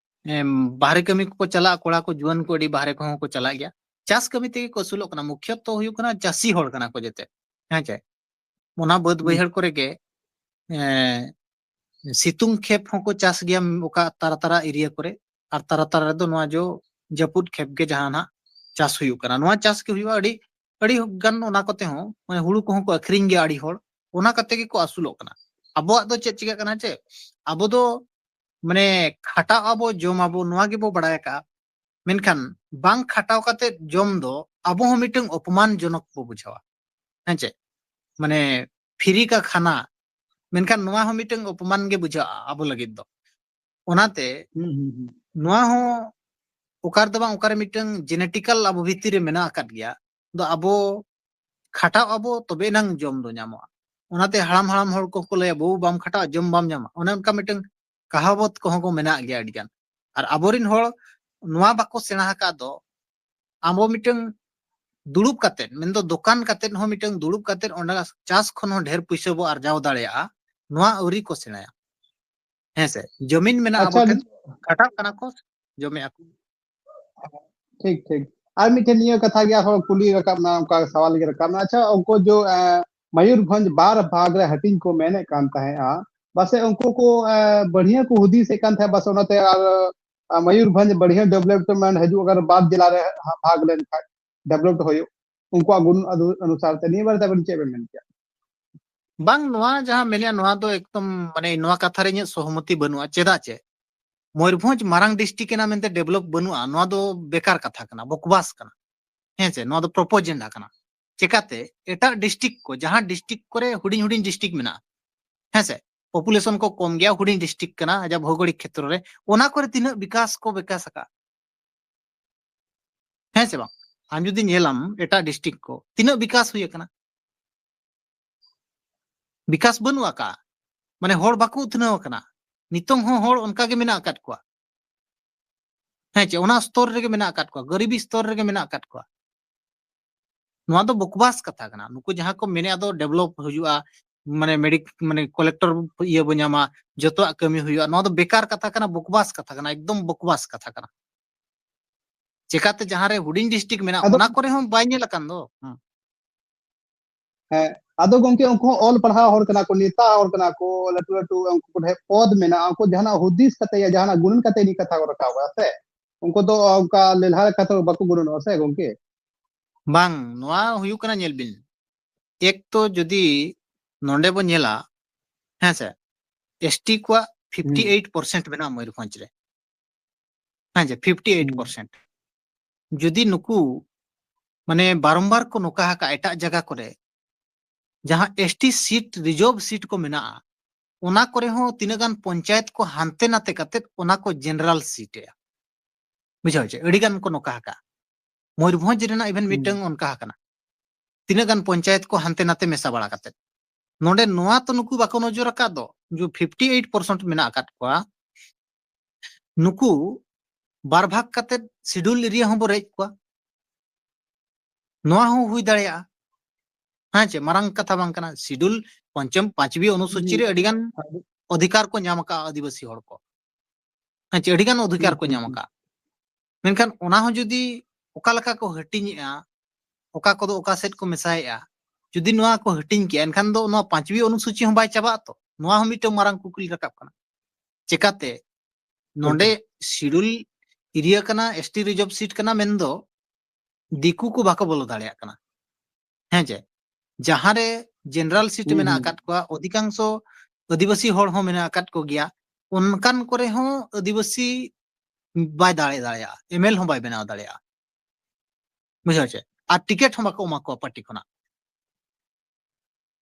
ᱮᱢ, ᱵᱟᱦᱨᱮ ᱠᱟᱹᱢᱤ ᱠᱚᱠᱚ ᱪᱟᱞᱟᱜᱼᱟ, ᱠᱚᱲᱟ ᱠᱚ, ᱡᱩᱣᱟᱹᱱ ᱠᱚ ᱟᱹᱰᱤ ᱵᱟᱦᱨᱮ ᱠᱚᱦᱚᱸ ᱠᱚ ᱪᱟᱞᱟᱜ ᱜᱮᱭᱟ, ᱪᱟᱥ ᱠᱟᱹᱢᱤ ᱛᱮᱜᱮ ᱠᱚ ᱟᱹᱥᱩᱞᱚᱜ ᱠᱟᱱᱟ᱾ ᱢᱩᱠᱷᱭᱚᱛᱚ ᱦᱩᱭᱩᱜ ᱠᱟᱱᱟ ᱪᱟᱹᱥᱤ ᱦᱚᱲ ᱠᱟᱱᱟ ᱠᱚ ᱡᱮᱛᱮ, ᱦᱮᱸ ᱪᱮ? ᱚᱱᱟ ᱵᱟᱹᱫ ᱦᱩᱸ᱾ ᱵᱟᱹᱭᱦᱟᱹᱲ ᱠᱚᱨᱮ ᱜᱮ, ᱮᱸ, ᱥᱤᱛᱩᱝ ᱠᱷᱮᱯ ᱦᱚᱸᱠᱚ ᱪᱟᱥ ᱜᱮᱭᱟ, ᱚᱠᱟ ᱛᱟᱨᱟ ᱛᱟᱨᱟ ᱮᱨᱤᱭᱟ ᱠᱚᱨᱮ, ᱟᱨ ᱛᱟᱨᱟ ᱛᱟᱨᱟ ᱨᱮᱫᱚ ᱱᱚᱣᱟ ᱡᱚ ᱡᱟᱹᱯᱩᱫ ᱠᱷᱮᱯ ᱜᱮ ᱡᱟᱦᱟᱸ ᱱᱟᱜ ᱪᱟᱥ ᱦᱩᱭᱩᱜ ᱠᱟᱱᱟ, ᱱᱚᱣᱟ ᱪᱟᱥ ᱜᱮ ᱦᱩᱭᱩᱜᱼᱟ᱾ ᱟᱹᱰᱤ, ᱟᱹᱰᱤ ᱜᱟᱱ ᱚᱱᱟ ᱠᱚᱛᱮ ᱦᱚᱸ, ᱢᱟᱱᱮ, ᱦᱩᱲᱩ ᱠᱚᱦᱚᱸ ᱠᱚ ᱟᱹᱠᱷᱨᱤᱧ ᱜᱮᱭᱟ ᱟᱹᱰᱤ ᱦᱚᱲ, ᱚᱱᱟ ᱠᱟᱛᱮ ᱜᱮᱠᱚ ᱟᱹᱥᱩᱞᱚᱜ ᱠᱟᱱᱟ᱾ ᱟᱵᱚᱣᱟᱜ ᱫᱚ ᱪᱮᱫ ᱪᱤᱠᱟᱹᱜ ᱠᱟᱱᱟ, ᱪᱮ ᱟᱵᱚ ᱫᱚ, ᱢᱟᱱᱮ, ᱠᱷᱟᱴᱟᱜ ᱟᱵᱚ, ᱡᱚᱢ ᱟᱵᱚ, ᱱᱚᱣᱟ ᱜᱮᱵᱚ ᱵᱟᱲᱟᱭ ᱟᱠᱟᱜᱼᱟ, ᱢᱮᱱᱠᱷᱟᱱ ᱵᱟᱝ ᱠᱷᱟᱴᱟᱣ ᱠᱟᱛᱮ ᱡᱚᱢ ᱫᱚ ᱟᱵᱚ ᱦᱚᱸ ᱢᱤᱫᱴᱟᱝ ᱚᱯᱚᱢᱟᱱ ᱡᱚᱱᱚᱠ ᱵᱚ ᱵᱩᱡᱷᱟᱹᱣᱟ, ᱦᱮᱸ ᱪᱮ? ᱢᱟᱱᱮ, ᱯᱷᱤᱨᱤ ᱠᱟ ᱠᱷᱟᱱᱟ, ᱢᱮᱱᱠᱷᱟᱱ ᱱᱚᱣᱟ ᱦᱚᱸ ᱢᱤᱫᱴᱟᱝ ᱚᱯᱚᱢᱟᱱ ᱜᱮ ᱵᱩᱡᱷᱟᱹᱜᱼᱟ ᱟᱵᱚ ᱞᱟᱹᱜᱤᱫ ᱫᱚ᱾ ᱚᱱᱟᱛᱮ ᱦᱩᱸ, ᱦᱩᱸ, ᱦᱩᱸ᱾ ᱱᱚᱣᱟ ᱦᱚᱸ ᱚᱠᱟ ᱨᱮᱫᱚ ᱵᱟᱝ ᱚᱠᱟᱨᱮ ᱢᱤᱫᱴᱟᱝ ᱡᱮᱱᱮᱴᱤᱠᱟᱞ ᱟᱵᱚ ᱵᱷᱤᱛᱤᱨ ᱨᱮ ᱢᱮᱱᱟᱜ ᱟᱠᱟᱫ ᱜᱮᱭᱟ᱾ ᱫᱚ ᱟᱵᱚ ᱠᱷᱟᱴᱟᱣ ᱟᱵᱚ, ᱛᱚᱵᱮ ᱮᱱᱟᱝ ᱡᱚᱢ ᱫᱚ ᱧᱟᱢᱚᱜᱼᱟ᱾ ᱚᱱᱟᱛᱮ ᱦᱟᱲᱟᱢ ᱦᱟᱲᱟᱢ ᱦᱚᱲ ᱠᱚᱠᱚ ᱞᱟᱹᱭᱟ, "ᱵᱟᱹᱵᱩ, ᱵᱟᱢ ᱠᱷᱟᱴᱟᱜᱼᱟ, ᱡᱚᱢ ᱵᱟᱢ ᱧᱟᱢᱟ", ᱚᱱᱮ ᱚᱱᱠᱟ ᱢᱤᱫᱴᱟᱝ ᱠᱟᱦᱟᱣᱚᱛ ᱠᱚᱦᱚᱸ ᱠᱚ ᱢᱮᱱᱟᱜ ᱜᱮᱭᱟ ᱟᱹᱰᱤ ᱜᱟᱱ᱾ ᱟᱨ ᱟᱵᱚᱨᱮᱱ ᱦᱚᱲ ᱱᱚᱣᱟ ᱵᱟᱠᱚ ᱥᱮᱬᱟ ᱟᱠᱟᱫ ᱫᱚ, ᱟᱵᱚ ᱢᱤᱫᱴᱟᱝ ᱫᱩᱲᱩᱵ ᱠᱟᱛᱮᱫ, ᱢᱮᱱᱫᱚ ᱫᱚᱠᱟᱱ ᱠᱟᱛᱮᱫ ᱦᱚᱸ, ᱢᱤᱫᱴᱟᱝ ᱫᱩᱲᱩᱵ ᱠᱟᱛᱮᱫ ᱚᱸᱰᱮ ᱪᱟᱥ ᱠᱷᱚᱱ ᱦᱚᱸ ᱰᱷᱮᱨ ᱯᱩᱭᱥᱟᱹ ᱵᱚ ᱟᱨᱡᱟᱣ ᱫᱟᱲᱮᱭᱟᱜᱼᱟ, ᱱᱚᱣᱟ ᱟᱹᱣᱨᱤ ᱠᱚ ᱥᱮᱬᱟᱭᱟ᱾ ᱦᱮᱸ ᱥᱮ, ᱡᱚᱢᱤᱱ ᱢᱮᱱᱟᱜᱼᱟ ᱟᱵᱚ ᱟᱪᱪᱷᱟ, ᱴᱷᱮᱱ, ᱠᱷᱟᱴᱟᱜ ᱠᱟᱱᱟ ᱠᱚ, ᱡᱚᱢᱮᱜᱼᱟ ᱠᱚ᱾ ᱴᱷᱤᱠ, ᱴᱷᱤᱠ᱾ ᱟᱨ ᱢᱤᱫᱴᱮᱱ ᱱᱤᱭᱟᱹ ᱠᱟᱛᱷᱟ ᱜᱮ ᱟᱨᱦᱚᱸ ᱠᱩᱞᱤ ᱨᱟᱠᱟᱵ ᱮᱱᱟ, ᱚᱱᱠᱟ ᱥᱟᱣᱟᱞ ᱜᱮ ᱨᱟᱠᱟᱵ ᱮᱱᱟ᱾ ᱟᱪᱪᱷᱟ, ᱩᱱᱠᱩ ᱡᱚ, ᱮ, ᱢᱚᱭᱩᱨᱵᱷᱚᱸᱡᱽ ᱵᱟᱨ ᱵᱷᱟᱜᱽ ᱨᱮ ᱦᱟᱹᱴᱤᱧ ᱠᱚ ᱢᱮᱱᱮᱫ ᱠᱟᱱ ᱛᱟᱦᱮᱸᱫᱼᱟ, ᱯᱟᱥᱮᱡ ᱩᱱᱠᱩ ᱠᱚ ᱮ, ᱵᱟᱹᱲᱦᱤᱭᱟᱹ ᱠᱚ ᱦᱩᱫᱤᱥᱮᱫ ᱠᱟᱱ ᱛᱟᱦᱮᱸᱫ, ᱯᱟᱥᱮᱡ ᱚᱱᱟᱛᱮ ᱟᱨ ᱟᱨ ᱢᱚᱭᱩᱨᱵᱷᱚᱸᱡᱽ ᱵᱟᱹᱲᱦᱤᱭᱟᱹ ᱰᱮᱵᱷᱞᱚᱯᱢᱮᱱᱴ ᱦᱤᱡᱩᱜ, ᱟᱜᱟᱨ ᱵᱟᱨ ᱡᱮᱞᱟ ᱨᱮ ᱵᱷᱟᱜᱽ ᱞᱮᱱᱠᱷᱟᱱ ᱰᱮᱵᱷᱞᱚᱯ ᱦᱩᱭᱩᱜ, ᱩᱱᱠᱩᱣᱟᱜ ᱜᱩᱱ ᱟᱫᱩ-, ᱚᱱᱩᱥᱟᱨ ᱛᱮ᱾ ᱱᱤᱭᱟᱹ ᱵᱟᱨᱮ ᱛᱮ ᱟᱵᱮᱱ ᱪᱮᱫ ᱵᱮᱱ ᱢᱮᱱ ᱠᱮᱭᱟ? ᱵᱟᱝ, ᱱᱚᱣᱟ ᱡᱟᱦᱟᱸ ᱢᱮᱱᱮᱜᱼᱟ, ᱱᱚᱣᱟ ᱫᱚ ᱮᱠᱫᱚᱢ, ᱢᱟᱱᱮ, ᱱᱚᱣᱟ ᱠᱟᱛᱷᱟ ᱨᱮ ᱤᱧᱟᱹᱜ ᱥᱚᱦᱚᱢᱚᱛᱤ ᱵᱟᱹᱱᱩᱜᱼᱟ᱾ ᱪᱮᱫᱟᱜ ᱪᱮ? ᱢᱚᱭᱩᱨᱵᱷᱚᱸᱡᱽ ᱢᱟᱨᱟᱝ ᱰᱤᱥᱴᱨᱤᱠᱴ ᱮᱱᱟ ᱢᱮᱱᱛᱮ ᱰᱮᱵᱷᱞᱚᱯ ᱵᱟᱹᱱᱩᱜᱼᱟ, ᱱᱚᱣᱟ ᱫᱚ ᱵᱮᱠᱟᱨ ᱠᱟᱛᱷᱟ ᱠᱟᱱᱟ, ᱵᱚᱠᱵᱟᱥ ᱠᱟᱱᱟ᱾ ᱦᱮᱸ ᱪᱮ? ᱱᱚᱣᱟ ᱫᱚ ᱯᱨᱚᱯᱚᱡᱮᱱᱰᱟ ᱠᱟᱱᱟ᱾ ᱪᱮᱠᱟᱛᱮ? ᱮᱴᱟᱜ ᱰᱤᱥᱴᱨᱤᱠᱴ ᱠᱚ, ᱡᱟᱦᱟᱸ ᱰᱤᱥᱴᱨᱤᱠᱴ ᱠᱚᱨᱮ ᱦᱩᱰᱤᱧ ᱦᱩᱰᱤᱧ ᱰᱤᱥᱴᱨᱤᱠᱴ ᱢᱮᱱᱟᱜᱼᱟ, ᱦᱮᱸ ᱥᱮ? ᱯᱚᱯᱩᱞᱮᱥᱚᱱ ᱠᱚ ᱠᱚᱢ ᱜᱮᱭᱟ, ᱦᱩᱰᱤᱧ ᱰᱤᱥᱴᱨᱤᱠᱴ ᱠᱟᱱᱟ, ᱟᱡᱟᱜ ᱵᱷᱳᱣᱜᱳᱞᱤᱠ ᱠᱷᱮᱛᱨᱚ ᱨᱮ, ᱚᱱᱟ ᱠᱚᱨᱮ ᱛᱤᱱᱟᱹᱜ ᱵᱤᱠᱟᱥ ᱠᱚ ᱵᱤᱠᱟᱥ ᱟᱠᱟᱫ? ᱦᱮᱸ ᱥᱮ ᱵᱟᱝ? ᱟᱢ ᱡᱩᱫᱤ ᱧᱮᱞᱟᱢ ᱮᱴᱟᱜ ᱰᱤᱥᱴᱨᱤᱠᱴ ᱠᱚ, ᱛᱤᱱᱟᱹᱜ ᱵᱤᱠᱟᱥ ᱦᱩᱭ ᱟᱠᱟᱱᱟ? ᱵᱤᱠᱟᱥ ᱵᱟᱹᱱᱩᱜ ᱟᱠᱟᱫᱼᱟ, ᱢᱟᱱᱮ ᱦᱚᱲ ᱵᱟᱠᱚ ᱩᱛᱱᱟᱹᱣ ᱟᱠᱟᱱᱟ᱾ ᱱᱤᱛᱚᱝ ᱦᱚᱸ ᱦᱚᱲ ᱚᱱᱠᱟ ᱜᱮ ᱢᱮᱱᱟᱜ ᱟᱠᱟᱫ ᱠᱚᱣᱟ᱾ ᱦᱮᱸ ᱪᱮ? ᱚᱱᱟ ᱥᱛᱚᱨ ᱨᱮᱜᱮ ᱢᱮᱱᱟᱜ ᱟᱠᱟᱫ ᱠᱚᱣᱟ, ᱜᱟᱹᱨᱤᱵᱤ ᱥᱛᱚᱨ ᱨᱮᱜᱮ ᱢᱮᱱᱟᱜ ᱟᱠᱟᱫ ᱠᱚᱣᱟ᱾ ᱱᱚᱣᱟ ᱫᱚ ᱵᱚᱠᱵᱟᱥ ᱠᱟᱛᱷᱟ ᱠᱟᱱᱟ᱾ ᱱᱩᱠᱩ ᱡᱟᱦᱟᱸ ᱠᱚ ᱢᱮᱱᱮᱫᱼᱟ ᱫᱚ ᱰᱮᱵᱷᱞᱚᱯ ᱦᱩᱭᱩᱜᱼᱟ, ᱢᱟᱱᱮ ᱢᱮᱰᱤᱠ-, ᱢᱟᱱᱮ ᱠᱚᱞᱮᱠᱴᱚᱨ ᱤᱭᱟᱹ ᱵᱚ ᱧᱟᱢᱟ, ᱡᱚᱛᱚᱣᱟᱜ ᱠᱟᱹᱢᱤ ᱦᱩᱭᱩᱜᱼᱟ, ᱱᱚᱣᱟ ᱫᱚ ᱵᱮᱠᱟᱨ ᱠᱟᱛᱷᱟ ᱠᱟᱱᱟ, ᱵᱚᱠᱵᱟᱥ ᱠᱟᱛᱷᱟ ᱠᱟᱱᱟ, ᱮᱠᱫᱚᱢ ᱵᱚᱠᱵᱟᱥ ᱠᱟᱛᱷᱟ ᱠᱟᱱᱟ᱾ ᱪᱮᱠᱟᱛᱮ ᱡᱟᱦᱟᱸ ᱨᱮ ᱦᱩᱰᱤᱧ ᱰᱤᱥᱴᱨᱤᱠᱴ ᱢᱮᱱᱟᱜᱼᱟ, ᱟᱫᱚ ᱚᱱᱟ ᱠᱚᱨᱮ ᱦᱚᱸ ᱵᱟᱭ ᱧᱮᱞ ᱟᱠᱟᱱ ᱫᱚ᱾ ᱦᱮᱸ᱾ ᱦᱮᱸ, ᱟᱫᱚ ᱜᱚᱝᱠᱮ, ᱩᱱᱠᱩ ᱦᱚᱸ ᱚᱞ ᱯᱟᱲᱦᱟᱣ ᱦᱚᱲ ᱠᱟᱱᱟ ᱠᱚ, ᱱᱮᱛᱟ ᱦᱚᱲ ᱠᱟᱱᱟ ᱠᱚ, ᱞᱟᱹᱴᱩ ᱞᱟᱹᱴᱩ ᱩᱱᱠᱩ ᱠᱚ ᱴᱷᱮᱱ ᱯᱚᱫᱽ ᱢᱮᱱᱟᱜᱼᱟ, ᱩᱱᱠᱩ ᱡᱟᱦᱟᱱᱟᱜ ᱦᱩᱫᱤᱥ ᱠᱟᱛᱮ ᱭᱟ ᱡᱟᱦᱟᱱᱟᱜ ᱜᱩᱱᱟᱹᱱ ᱠᱟᱛᱮ ᱱᱤᱭᱟᱹ ᱠᱟᱛᱷᱟ ᱠᱚ ᱨᱟᱠᱟᱵᱟ ᱥᱮ, ᱩᱱᱠᱩ ᱫᱚ ᱚᱱᱠᱟ ᱞᱮᱞᱦᱟ ᱞᱮᱠᱟ ᱛᱮ ᱵᱟᱠᱚ ᱜᱩᱱᱟᱹᱱᱚᱜᱼᱟ ᱥᱮ ᱜᱚᱝᱠᱮ? ᱵᱟᱝ, ᱱᱚᱣᱟ ᱦᱩᱭᱩᱜ ᱠᱟᱱᱟ, ᱧᱮᱞ ᱵᱤᱱ, ᱮᱠ ᱛᱚ ᱡᱩᱫᱤ ᱱᱚᱰᱮ ᱵᱚ ᱧᱮᱞᱟ, ᱦᱮᱸ ᱥᱮ, ᱮᱥᱴᱤ ᱠᱚᱣᱟᱜ ᱦᱩᱸ᱾ ᱯᱷᱤᱯᱴᱤ ᱮᱭᱤᱴ ᱯᱟᱨᱥᱮᱱᱴ ᱢᱮᱱᱟᱜᱼᱟ ᱢᱚᱭᱩᱨᱵᱷᱚᱸᱡᱽ ᱨᱮ, ᱦᱮᱸ ᱥᱮ, ᱯᱷᱤᱯᱴᱤ ᱮᱭᱤᱴ ᱯᱟᱨᱥᱮᱱᱴ᱾ ᱡᱩᱫᱤ ᱱᱩᱠᱩ, ᱢᱟᱱᱮ, ᱵᱟᱨᱚᱢᱵᱟᱨ ᱠᱚ ᱱᱚᱠᱟ ᱟᱠᱟᱫ ᱮᱴᱟᱜ ᱡᱟᱭᱜᱟ ᱠᱚᱨᱮ, ᱡᱟᱦᱟᱸ ᱮᱥᱴᱤ ᱥᱤᱴ, ᱨᱤᱡᱟᱨᱵᱷ ᱥᱤᱴ ᱠᱚ ᱢᱮᱱᱟᱜᱼᱟ, ᱚᱱᱟ ᱠᱚᱨᱮ ᱦᱚᱸ ᱛᱤᱱᱟᱹᱜ ᱜᱟᱱ ᱯᱚᱧᱪᱟᱭᱮᱛ ᱠᱚ ᱦᱟᱱᱛᱮ ᱱᱟᱛᱮ ᱠᱟᱛᱮᱫ ᱚᱱᱟ ᱠᱚ ᱡᱮᱱᱟᱨᱟᱞ ᱥᱤᱴ ᱮᱜᱼᱟ᱾ ᱵᱩᱡᱷᱟᱹᱣ ᱪᱮ? ᱟᱹᱰᱤ ᱜᱟᱱ ᱠᱚ ᱱᱚᱠᱟ ᱟᱠᱟᱫ᱾ ᱢᱚᱭᱩᱨᱵᱷᱚᱸᱡᱽ ᱨᱮᱱᱟᱜ ᱤᱵᱷᱮᱱ ᱦᱩᱸ᱾ ᱢᱤᱫᱴᱟᱝ ᱚᱱᱠᱟ ᱟᱠᱟᱱᱟ᱾ ᱛᱤᱱᱟᱹᱜ ᱜᱟᱱ ᱯᱚᱧᱪᱟᱭᱮᱛ ᱠᱚ ᱦᱟᱱᱛᱮ ᱱᱟᱛᱮ ᱢᱮᱥᱟ ᱵᱟᱲᱟ ᱠᱟᱛᱮᱫ᱾ ᱱᱚᱰᱮ ᱱᱚᱣᱟ ᱛᱚ ᱱᱩᱠᱩ ᱵᱟᱠᱚ ᱱᱚᱡᱚᱨ ᱟᱠᱟᱫ ᱫᱚ, ᱡᱮ ᱯᱷᱤᱯᱴᱤ ᱮᱭᱤᱴ ᱯᱟᱨᱥᱮᱱᱴ ᱢᱮᱱᱟᱜ ᱟᱠᱟᱫ ᱠᱚᱣᱟ, ᱱᱩᱠᱩ ᱵᱟᱨ ᱵᱷᱟᱜᱽ ᱠᱟᱛᱮᱫ ᱥᱤᱰᱩᱞ ᱮᱨᱤᱭᱟ ᱦᱚᱸ ᱵᱚ ᱨᱮᱡ ᱠᱚᱣᱟ᱾ ᱱᱚᱣᱟ ᱦᱚᱸ ᱦᱩᱭ ᱫᱟᱲᱮᱭᱟᱜᱼᱟ᱾ ᱦᱮᱸ ᱪᱮ? ᱢᱟᱨᱟᱝ ᱠᱟᱛᱷᱟ ᱵᱟᱝ ᱠᱟᱱᱟ᱾ ᱥᱤᱰᱩᱞ ᱯᱚᱧᱪᱚᱢ, ᱯᱟᱸᱪᱣᱤ ᱚᱱᱩᱥᱩᱪᱤ ᱨᱮ ᱦᱩᱸ᱾ ᱟᱹᱰᱤ ᱜᱟᱱ ᱟᱫᱚ ᱚᱫᱷᱤᱠᱟᱨ ᱠᱚ ᱧᱟᱢ ᱟᱠᱟᱫᱼᱟ ᱟᱹᱫᱤᱵᱟᱹᱥᱤ ᱦᱚᱲ ᱠᱚ᱾ ᱦᱮᱸ ᱪᱮ? ᱟᱹᱰᱤ ᱜᱟᱱ ᱚᱫᱷᱤᱠᱟᱨ ᱦᱩᱸ, ᱠᱚ ᱦᱩᱸ, ᱧᱟᱢ ᱦᱩᱸ᱾ ᱟᱠᱟᱫᱼᱟ᱾ ᱢᱮᱱᱠᱷᱟᱱ ᱚᱱᱟ ᱦᱚᱸ ᱡᱩᱫᱤ ᱚᱠᱟ ᱞᱮᱠᱟ ᱠᱚ ᱦᱟᱹᱴᱤᱧᱮᱜᱼᱟ, ᱚᱠᱟ ᱠᱚᱫᱚ ᱚᱠᱟ ᱥᱮᱫ ᱠᱚ ᱢᱮᱥᱟᱭᱮᱜᱼᱟ, ᱡᱩᱫᱤ ᱱᱚᱣᱟ ᱠᱚ ᱦᱟᱹᱴᱤᱧ ᱠᱮᱭᱟ, ᱮᱱᱠᱷᱟᱱ ᱫᱚ ᱱᱚᱣᱟ ᱯᱟᱸᱪᱣᱤ ᱚᱱᱩᱥᱩᱪᱤ ᱦᱚᱸ ᱵᱟᱭ ᱪᱟᱵᱟᱜ ᱟᱛᱚ? ᱱᱚᱣᱟ ᱦᱚᱸ ᱢᱤᱫᱴᱟᱝ ᱢᱟᱨᱟᱝ ᱠᱩᱠᱞᱤ ᱨᱟᱠᱟᱵ ᱠᱟᱱᱟ᱾ ᱪᱮᱠᱟᱛᱮ ᱱᱚᱰᱮ ᱮᱠᱫᱚᱢ᱾ Schedule area ᱠᱟᱱᱟ, S T reserve seat ᱠᱟᱱᱟ ᱢᱮᱱᱫᱚ ᱫᱤᱠᱩ ᱠᱚ ᱵᱟᱠᱚ ᱵᱚᱞᱚ ᱫᱟᱲᱮᱭᱟᱜ ᱠᱟᱱᱟ᱾ ᱦᱮᱸ ᱪᱮ? ᱡᱟᱦᱟᱸ ᱨᱮ general seat ᱦᱩᱸ, ᱢᱮᱱᱟᱜ ᱦᱩᱸ᱾ ᱟᱠᱟᱫ ᱠᱚᱣᱟ, ᱚᱫᱷᱤᱠᱟᱝᱥᱚ ᱟᱹᱫᱤᱵᱟᱹᱥᱤ ᱦᱚᱲ ᱦᱚᱸ ᱢᱮᱱᱟᱜ ᱟᱠᱟᱫ ᱠᱚᱜᱮᱭᱟ, ᱚᱱᱠᱟᱱ ᱠᱚᱨᱮ ᱦᱚᱸ ᱟᱹᱫᱤᱵᱟᱹᱥᱤ ᱵᱟᱭ ᱫᱟᱲᱮ ᱫᱟᱲᱮᱭᱟᱜᱼᱟ, M L ᱦᱚᱸ ᱵᱟᱭ ᱵᱮᱱᱟᱣ ᱫᱟᱲᱮᱭᱟᱜᱼᱟ᱾ ᱵᱩᱡᱷᱟᱹᱣ ᱪᱮ? ᱟᱨ ᱴᱤᱠᱤᱴ ᱦᱚᱸ ᱵᱟᱠᱚ ᱮᱢᱟ ᱠᱚᱣᱟ ᱯᱟᱨᱴᱤ ᱠᱷᱚᱱᱟᱜ᱾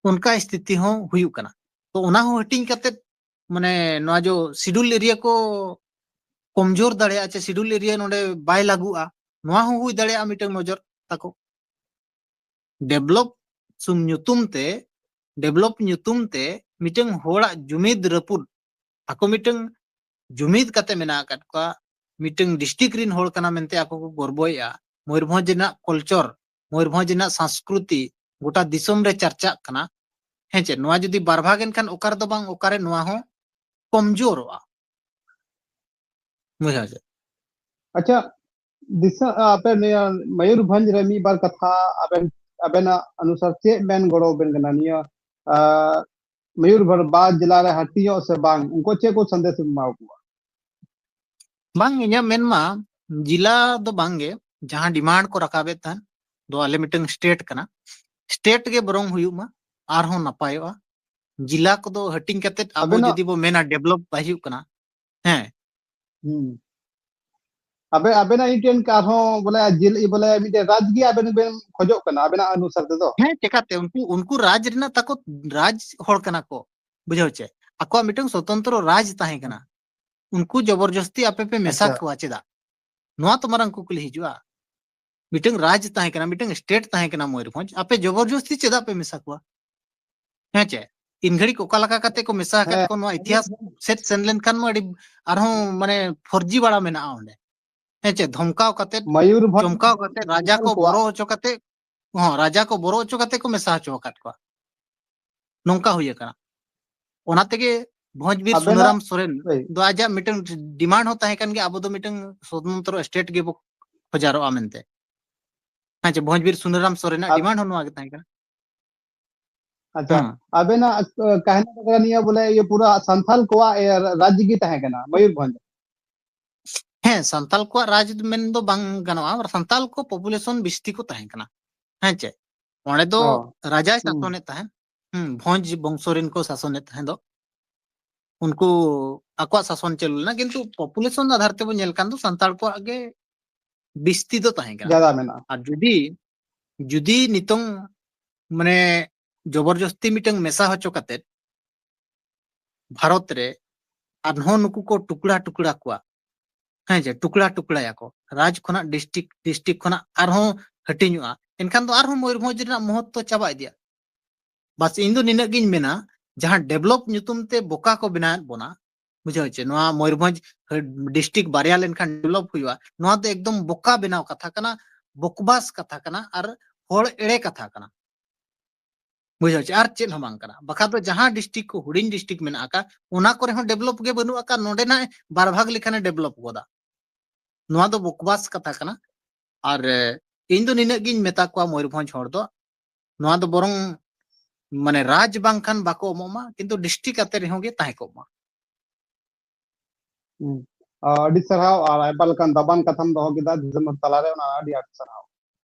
ᱚᱱᱠᱟ ᱥᱛᱷᱤᱛᱤ ᱦᱚᱸ ᱦᱩᱭᱩᱜ ᱠᱟᱱᱟ᱾ ᱛᱚ ᱚᱱᱟ ᱦᱚᱸ ᱦᱟᱹᱴᱤᱧ ᱠᱟᱛᱮ, ᱢᱟᱱᱮ, ᱱᱚᱣᱟ ᱡᱚ Schedule area ᱠᱚ ᱠᱚᱢᱡᱳᱨ ᱫᱟᱲᱮᱭᱟᱜᱼᱟ, ᱪᱮ Schedule area ᱱᱚᱰᱮ ᱵᱟᱭ ᱞᱟᱹᱜᱩᱜᱼᱟ, ᱱᱚᱣᱟ ᱦᱚᱸ ᱦᱩᱭ ᱫᱟᱲᱮᱭᱟᱜᱼᱟ ᱢᱤᱫᱴᱟᱝ ᱱᱚᱡᱚᱨ ᱛᱟᱠᱚ᱾ Develop ᱥᱩᱢ ᱧᱩᱛᱩᱢ ᱛᱮ, develop ᱧᱩᱛᱩᱢ ᱛᱮ ᱢᱤᱫᱴᱟᱝ ᱦᱚᱲᱟᱜ ᱡᱩᱢᱤᱫ ᱨᱟᱹᱯᱩᱫ, ᱟᱠᱚ ᱢᱤᱫᱴᱟᱝ ᱡᱩᱢᱤᱫ ᱠᱟᱛᱮ ᱢᱮᱱᱟᱜ ᱟᱠᱟᱫ ᱠᱚᱣᱟ, ᱢᱤᱫᱴᱟᱝ district ᱨᱤᱱ ᱦᱚᱲ ᱠᱟᱱᱟ ᱢᱮᱱᱛᱮ ᱟᱠᱚ ᱠᱚ ᱜᱚᱨᱵᱚᱭᱮᱜᱼᱟ᱾ ᱢᱚᱭᱩᱨᱵᱷᱚᱸᱡᱽ ᱨᱮᱱᱟᱜ culture, ᱢᱚᱭᱩᱨᱵᱷᱚᱸᱡᱽ ᱨᱮᱱᱟᱜ ᱥᱚᱝᱥᱠᱨᱤᱛᱤ ᱜᱚᱴᱟ ᱫᱤᱥᱚᱢ ᱨᱮ ᱪᱟᱨᱪᱟᱜ ᱠᱟᱱᱟ᱾ ᱦᱮᱸ ᱪᱮ? ᱱᱚᱣᱟ ᱡᱩᱫᱤ ᱵᱟᱨ ᱵᱷᱟᱜᱽ ᱮᱱ ᱠᱷᱟᱱ ᱚᱠᱟ ᱨᱮᱫᱚ ᱵᱟᱝ ᱚᱠᱟ ᱨᱮ ᱱᱚᱣᱟ ᱦᱚᱸ ᱠᱚᱢᱡᱳᱨᱚᱜᱼᱟ᱾ ᱵᱩᱡᱷᱟᱹᱣ ᱪᱮ? ᱟᱪᱪᱷᱟ, ᱫᱤᱥᱟᱹ, ᱟᱯᱮ ᱱᱤᱭᱟᱹ ᱢᱚᱭᱩᱨᱵᱷᱚᱸᱡᱽ ᱨᱮ ᱢᱤᱫ ᱵᱟᱨ ᱠᱟᱛᱷᱟ ᱟᱵᱮᱱ, ᱟᱵᱮᱱᱟᱜ ᱚᱱᱩᱥᱟᱨ ᱪᱮᱫ ᱢᱮᱱ ᱜᱚᱲᱚ ᱟᱵᱮᱱ ᱠᱟᱱᱟ ᱱᱤᱭᱟᱹ, ᱟ, ᱢᱚᱭᱩᱨᱵᱷᱚᱸᱡᱽ ᱵᱟᱨ ᱡᱮᱞᱟ ᱨᱮ ᱦᱟᱹᱴᱤᱧᱚᱜ ᱥᱮ ᱵᱟᱝ, ᱩᱱᱠᱩ ᱪᱮᱫ ᱠᱚ ᱥᱟᱸᱫᱮᱥ ᱮᱢ ᱮᱢᱟ ᱠᱚᱣᱟ? ᱵᱟᱝ, ᱤᱧᱟᱹᱜ ᱢᱮᱱ ᱢᱟ ᱡᱮᱞᱟ ᱫᱚ ᱵᱟᱝ ᱜᱮ, ᱡᱟᱦᱟᱸ demand ᱠᱚ ᱨᱟᱠᱟᱵᱮᱫ ᱛᱟᱦᱮᱸᱫ ᱫᱚ ᱟᱞᱮ ᱢᱤᱫᱴᱟᱝ state ᱠᱟᱱᱟ, state ᱜᱮ ᱵᱚᱨᱚᱝ ᱦᱩᱭᱩᱜ ᱢᱟ, ᱟᱨᱦᱚᱸ ᱱᱟᱯᱟᱭᱚᱜᱼᱟ᱾ ᱡᱮᱞᱟ ᱠᱚᱫᱚ ᱦᱟᱹᱴᱤᱧ ᱠᱟᱛᱮ ᱟᱵᱚ ᱟᱵᱮᱱᱟᱜ ᱡᱩᱫᱤ ᱵᱚ ᱢᱮᱱᱟ develop ᱵᱟᱭ ᱦᱩᱭᱩᱜ ᱠᱟᱱᱟ, ᱦᱮᱸ᱾ ᱦᱩᱸ᱾ ᱟᱵᱮ-, ᱟᱵᱮᱱᱟᱜ ᱤᱱᱴᱮᱱ ᱟᱨᱦᱚᱸ ᱵᱚᱞᱮ ᱡᱮᱞ-, ᱵᱚᱞᱮ ᱢᱤᱫᱴᱮᱱ ᱨᱟᱡᱽ ᱜᱮ ᱟᱵᱮᱱ ᱵᱮᱱ ᱠᱷᱚᱡᱚᱜ ᱠᱟᱱᱟ, ᱟᱵᱮᱱᱟᱜ ᱚᱱᱩᱥᱟᱨ ᱛᱮᱫᱚ? ᱦᱮᱸ, ᱪᱮᱠᱟᱛᱮ? ᱩᱱᱠᱩ, ᱩᱱᱠᱩ ᱨᱟᱡᱽ ᱨᱮᱱᱟᱜ ᱛᱟᱠᱚ, ᱨᱟᱡᱽ ᱦᱚᱲ ᱠᱟᱱᱟ ᱠᱚ, ᱵᱩᱡᱷᱟᱹᱣ ᱪᱮ? ᱟᱠᱚᱣᱟᱜ ᱢᱤᱫᱴᱟᱝ ᱥᱚᱛᱚᱱᱛᱨᱚ ᱨᱟᱡᱽ ᱛᱟᱦᱮᱸ ᱠᱟᱱᱟ᱾ ᱩᱱᱠᱩ ᱡᱚᱵᱚᱨᱡᱚᱥᱛᱤ ᱟᱯᱮ ᱯᱮ ᱢᱮᱥᱟ ᱟᱪᱪᱷᱟ᱾ ᱠᱚᱣᱟ ᱪᱮᱫᱟᱜ? ᱱᱚᱣᱟ ᱛᱚ ᱢᱟᱨᱟᱝ ᱠᱩᱠᱞᱤ ᱦᱤᱡᱩᱜᱼᱟ᱾ ᱢᱤᱫᱴᱟᱝ ᱨᱟᱡᱽ ᱛᱟᱦᱮᱸ ᱠᱟᱱᱟ, ᱢᱤᱫᱴᱟᱝ state ᱛᱟᱦᱮᱸ ᱠᱟᱱᱟ ᱢᱚᱭᱩᱨᱵᱷᱚᱸᱡᱽ, ᱟᱯᱮ ᱡᱚᱵᱚᱨᱡᱚᱥᱛᱤ ᱪᱮᱫᱟᱜ ᱯᱮ ᱢᱮᱥᱟ ᱠᱚᱣᱟ? ᱦᱮᱸ ᱪᱮ? ᱤᱱ ᱜᱷᱟᱹᱲᱤᱡ ᱚᱠᱟ ᱞᱮᱠᱟ ᱠᱟᱛᱮ ᱠᱚ ᱢᱮᱥᱟ ᱟᱠᱟᱫ ᱦᱮᱸ᱾ ᱠᱚᱣᱟ, ᱱᱚᱣᱟ ᱤᱛᱤᱦᱟᱥ ᱥᱮᱫ ᱥᱮᱱ ᱞᱮᱱᱠᱷᱟᱱ ᱢᱟ ᱟᱹᱰᱤ ᱟᱨᱦᱚᱸ, ᱢᱟᱱᱮ, ᱯᱷᱚᱨᱡᱤ ᱵᱟᱲᱟ ᱢᱮᱱᱟᱜᱼᱟ ᱚᱸᱰᱮ᱾ ᱦᱮᱸ ᱪᱮ? ᱫᱷᱚᱢᱠᱟᱣ ᱠᱟᱛᱮ, ᱢᱚᱭᱩᱨᱵᱷᱚᱸᱡᱽ ᱪᱚᱢᱠᱟᱣ ᱠᱟᱛᱮ, ᱨᱟᱡᱟ ᱠᱚ ᱠᱚᱣᱟᱜ ᱵᱚᱨᱚ ᱦᱚᱪᱚ ᱠᱟᱛᱮ, ᱦᱚᱸ, ᱨᱟᱡᱟ ᱠᱚ ᱵᱚᱨᱚ ᱦᱚᱪᱚ ᱠᱟᱛᱮ ᱠᱚ ᱢᱮᱥᱟ ᱦᱚᱪᱚ ᱟᱠᱟᱫ ᱠᱚᱣᱟ᱾ ᱱᱚᱝᱠᱟ ᱦᱩᱭ ᱟᱠᱟᱱᱟ᱾ ᱚᱱᱟ ᱛᱮᱜᱮ ᱵᱷᱚᱸᱡᱽᱵᱤᱨ ᱟᱵᱮᱱᱟᱜ ᱥᱩᱱᱟᱨᱟᱢ ᱥᱚᱨᱮᱱ ᱦᱳᱭ᱾ ᱫᱚ ᱟᱡᱟᱜ ᱢᱤᱫᱴᱟᱝ demand ᱦᱚᱸ ᱛᱟᱦᱮᱸ ᱠᱟᱱ ᱜᱮᱭᱟ, ᱟᱵᱚ ᱫᱚ ᱢᱤᱫᱴᱟᱝ ᱥᱚᱛᱚᱱᱛᱨᱚ state ᱜᱮᱵᱚ ᱠᱷᱚᱡᱟᱨᱚᱜᱼᱟ ᱢᱮᱱᱛᱮ᱾ ᱦᱮᱸ ᱪᱮ, ᱵᱷᱚᱸᱡᱽᱵᱤᱨ ᱥᱩᱱᱟᱨᱟᱢ ᱥᱚᱨᱮᱱᱟᱜ ᱟᱵ- demand ᱦᱚᱸ ᱱᱚᱣᱟ ᱜᱮ ᱛᱟᱦᱮᱸ ᱠᱟᱱᱟ᱾ ᱟᱪᱪᱷᱟ, ᱦᱮᱸ᱾ ᱟᱵᱮᱱᱟᱜ, ᱟ, ᱠᱟᱹᱦᱱᱤ ᱵᱟᱠᱷᱨᱟ ᱱᱤᱭᱟᱹ ᱵᱚᱞᱮ ᱤᱭᱟᱹ ᱯᱩᱨᱟᱹ ᱥᱟᱱᱛᱟᱞ ᱠᱚᱣᱟᱜ, ᱮ, ᱨᱟᱡᱽ ᱜᱮ ᱛᱟᱦᱮᱸ ᱠᱟᱱᱟ ᱢᱚᱭᱩᱨᱵᱷᱚᱸᱡᱽ᱾ ᱦᱮᱸ, ᱥᱟᱱᱛᱟᱞ ᱠᱚᱣᱟᱜ ᱨᱟᱡᱽ ᱢᱮᱱ ᱫᱚ ᱵᱟᱝ ᱜᱟᱱᱚᱜᱼᱟ, ᱥᱟᱱᱛᱟᱞ ᱠᱚ population ᱵᱤᱥᱛᱤ ᱠᱚ ᱛᱟᱦᱮᱸ ᱠᱟᱱᱟ᱾ ᱦᱮᱸ ᱪᱮ? ᱚᱸᱰᱮ ᱫᱚ ᱚ᱾ ᱨᱟᱡᱟᱭ ᱦᱩᱸ᱾ ᱥᱟᱥᱚᱱᱮᱫ ᱛᱟᱦᱮᱸᱫ᱾ ᱦᱩᱸ, ᱵᱷᱚᱸᱡᱽ ᱵᱚᱝᱥᱚ ᱨᱮᱱ ᱠᱚ ᱥᱟᱥᱚᱱᱮᱫ ᱛᱟᱦᱮᱸ ᱫᱚ᱾ ᱩᱱᱠᱩ ᱟᱠᱚᱣᱟᱜ ᱥᱟᱥᱚᱱ ᱪᱟᱹᱞᱩ ᱞᱮᱱᱟ, ᱠᱤᱱᱛᱩ population ᱟᱫᱷᱟᱨ ᱛᱮᱵᱚᱱ ᱧᱮᱞ ᱠᱷᱟᱱ ᱫᱚ ᱥᱟᱱᱛᱟᱲ ᱠᱚᱣᱟᱜ ᱜᱮ ᱵᱤᱥᱛᱤ ᱫᱚ ᱛᱟᱦᱮᱸ ᱠᱟᱱᱟ᱾ ᱡᱟᱫᱟ ᱢᱮᱱᱟᱜᱼᱟ᱾ ᱟᱨ ᱡᱩᱫᱤ, ᱡᱩᱫᱤ ᱱᱤᱛᱚᱝ ᱢᱟᱱᱮ ᱡᱚᱵᱚᱨᱡᱚᱥᱛᱤ ᱢᱤᱫᱴᱟᱝ ᱢᱮᱥᱟ ᱦᱚᱪᱚ ᱠᱟᱛᱮᱫ ᱵᱷᱟᱨᱚᱛ ᱨᱮ ᱟᱨᱦᱚᱸ ᱱᱩᱠᱩ ᱠᱚ ᱴᱩᱠᱲᱟ ᱴᱩᱠᱲᱟ ᱠᱚᱣᱟ, ᱦᱮᱸ ᱪᱮ, ᱴᱩᱠᱲᱟ ᱴᱩᱠᱲᱟᱭᱟᱠᱚ, ᱨᱟᱡᱽ ᱠᱷᱚᱱᱟᱜ district, district ᱠᱷᱚᱱᱟᱜ ᱟᱨᱦᱚᱸ ᱦᱟᱹᱴᱤᱧᱚᱜᱼᱟ, ᱮᱱᱠᱷᱟᱱ ᱫᱚ ᱟᱨᱦᱚᱸ ᱢᱚᱭᱩᱨᱵᱷᱚᱸᱡᱽ ᱨᱮᱱᱟᱜ ᱢᱚᱦᱚᱛᱛᱚ ᱪᱟᱵᱟ ᱤᱫᱤᱜᱼᱟ᱾ ᱵᱟᱥ, ᱤᱧ ᱫᱚ ᱱᱤᱱᱟᱹᱜ ᱜᱤᱧ ᱢᱮᱱᱟ, ᱡᱟᱦᱟᱸ develop ᱧᱩᱛᱩᱢ ᱛᱮ ᱵᱚᱠᱟ ᱠᱚ ᱵᱮᱱᱟᱣᱮᱫ ᱵᱚᱱᱟ, ᱵᱩᱡᱷᱟᱹᱣ ᱪᱮ, ᱱᱚᱣᱟ ᱢᱚᱭᱩᱨᱵᱷᱚᱸᱡᱽ district ᱵᱟᱨᱭᱟ ᱞᱮᱱᱠᱷᱟᱱ develop ᱦᱩᱭᱩᱜᱼᱟ, ᱱᱚᱣᱟ ᱫᱚ ᱮᱠᱫᱚᱢ ᱵᱚᱠᱟ ᱵᱮᱱᱟᱣ ᱠᱟᱛᱷᱟ ᱠᱟᱱᱟ, ᱵᱚᱠᱵᱟᱥ ᱠᱟᱛᱷᱟ ᱠᱟᱱᱟ ᱟᱨ ᱦᱚᱲ ᱮᱲᱮ ᱠᱟᱛᱷᱟ ᱠᱟᱱᱟ᱾ ᱵᱩᱡᱷᱟᱹᱣ ᱪᱮ, ᱟᱨ ᱪᱮᱫ ᱦᱚᱸ ᱵᱟᱝ ᱠᱟᱱᱟ᱾ ᱵᱟᱠᱷᱟᱱ ᱫᱚ ᱡᱟᱦᱟᱸ district ᱠᱚ, ᱦᱩᱰᱤᱧ district ᱢᱮᱱᱟᱜ ᱟᱠᱟᱫ, ᱚᱱᱟ ᱠᱚᱨᱮ ᱦᱚᱸ develop ᱜᱮ ᱵᱟᱹᱱᱩᱜ ᱟᱠᱟᱫ, ᱱᱚᱰᱮᱱᱟᱜ ᱵᱟᱨ ᱵᱷᱟᱜᱽ ᱞᱮᱠᱷᱟᱱᱮ develop ᱜᱚᱫᱟ᱾ ᱱᱚᱣᱟ ᱫᱚ ᱵᱚᱠᱵᱟᱥ ᱠᱟᱛᱷᱟ ᱠᱟᱱᱟ᱾ ᱟᱨ, ᱮ, ᱤᱧ ᱫᱚ ᱱᱤᱱᱟᱹᱜ ᱜᱤᱧ ᱢᱮᱛᱟ ᱠᱚᱣᱟ ᱢᱚᱭᱩᱨᱵᱷᱚᱸᱡᱽ ᱦᱚᱲ ᱫᱚ, ᱱᱚᱣᱟ ᱫᱚ ᱵᱚᱨᱚᱝ ᱢᱟᱱᱮ ᱨᱟᱡᱽ ᱵᱟᱝᱠᱷᱟᱱ ᱵᱟᱠᱚ ᱮᱢᱚᱜ ᱢᱟ, ᱠᱤᱱᱛᱩ district ᱟᱛᱮ ᱨᱮᱦᱚᱸ ᱜᱮ ᱛᱟᱦᱮᱸ ᱠᱚᱜ ᱢᱟ᱾ ᱦᱩᱸ᱾ ᱟ, ᱟᱹᱰᱤ ᱥᱟᱨᱦᱟᱣ, ᱟᱨ ᱟᱭᱢᱟ ᱞᱮᱠᱟᱱ ᱫᱟᱢᱟᱱ ᱠᱟᱛᱷᱟᱢ ᱫᱚᱦᱚ ᱠᱮᱫᱟ ᱫᱤᱥᱚᱢ ᱦᱚᱲ ᱛᱟᱞᱟᱨᱮ, ᱚᱱᱟ ᱟᱹᱰᱤ ᱟᱹᱰᱤ ᱥᱟᱨᱦᱟᱣ᱾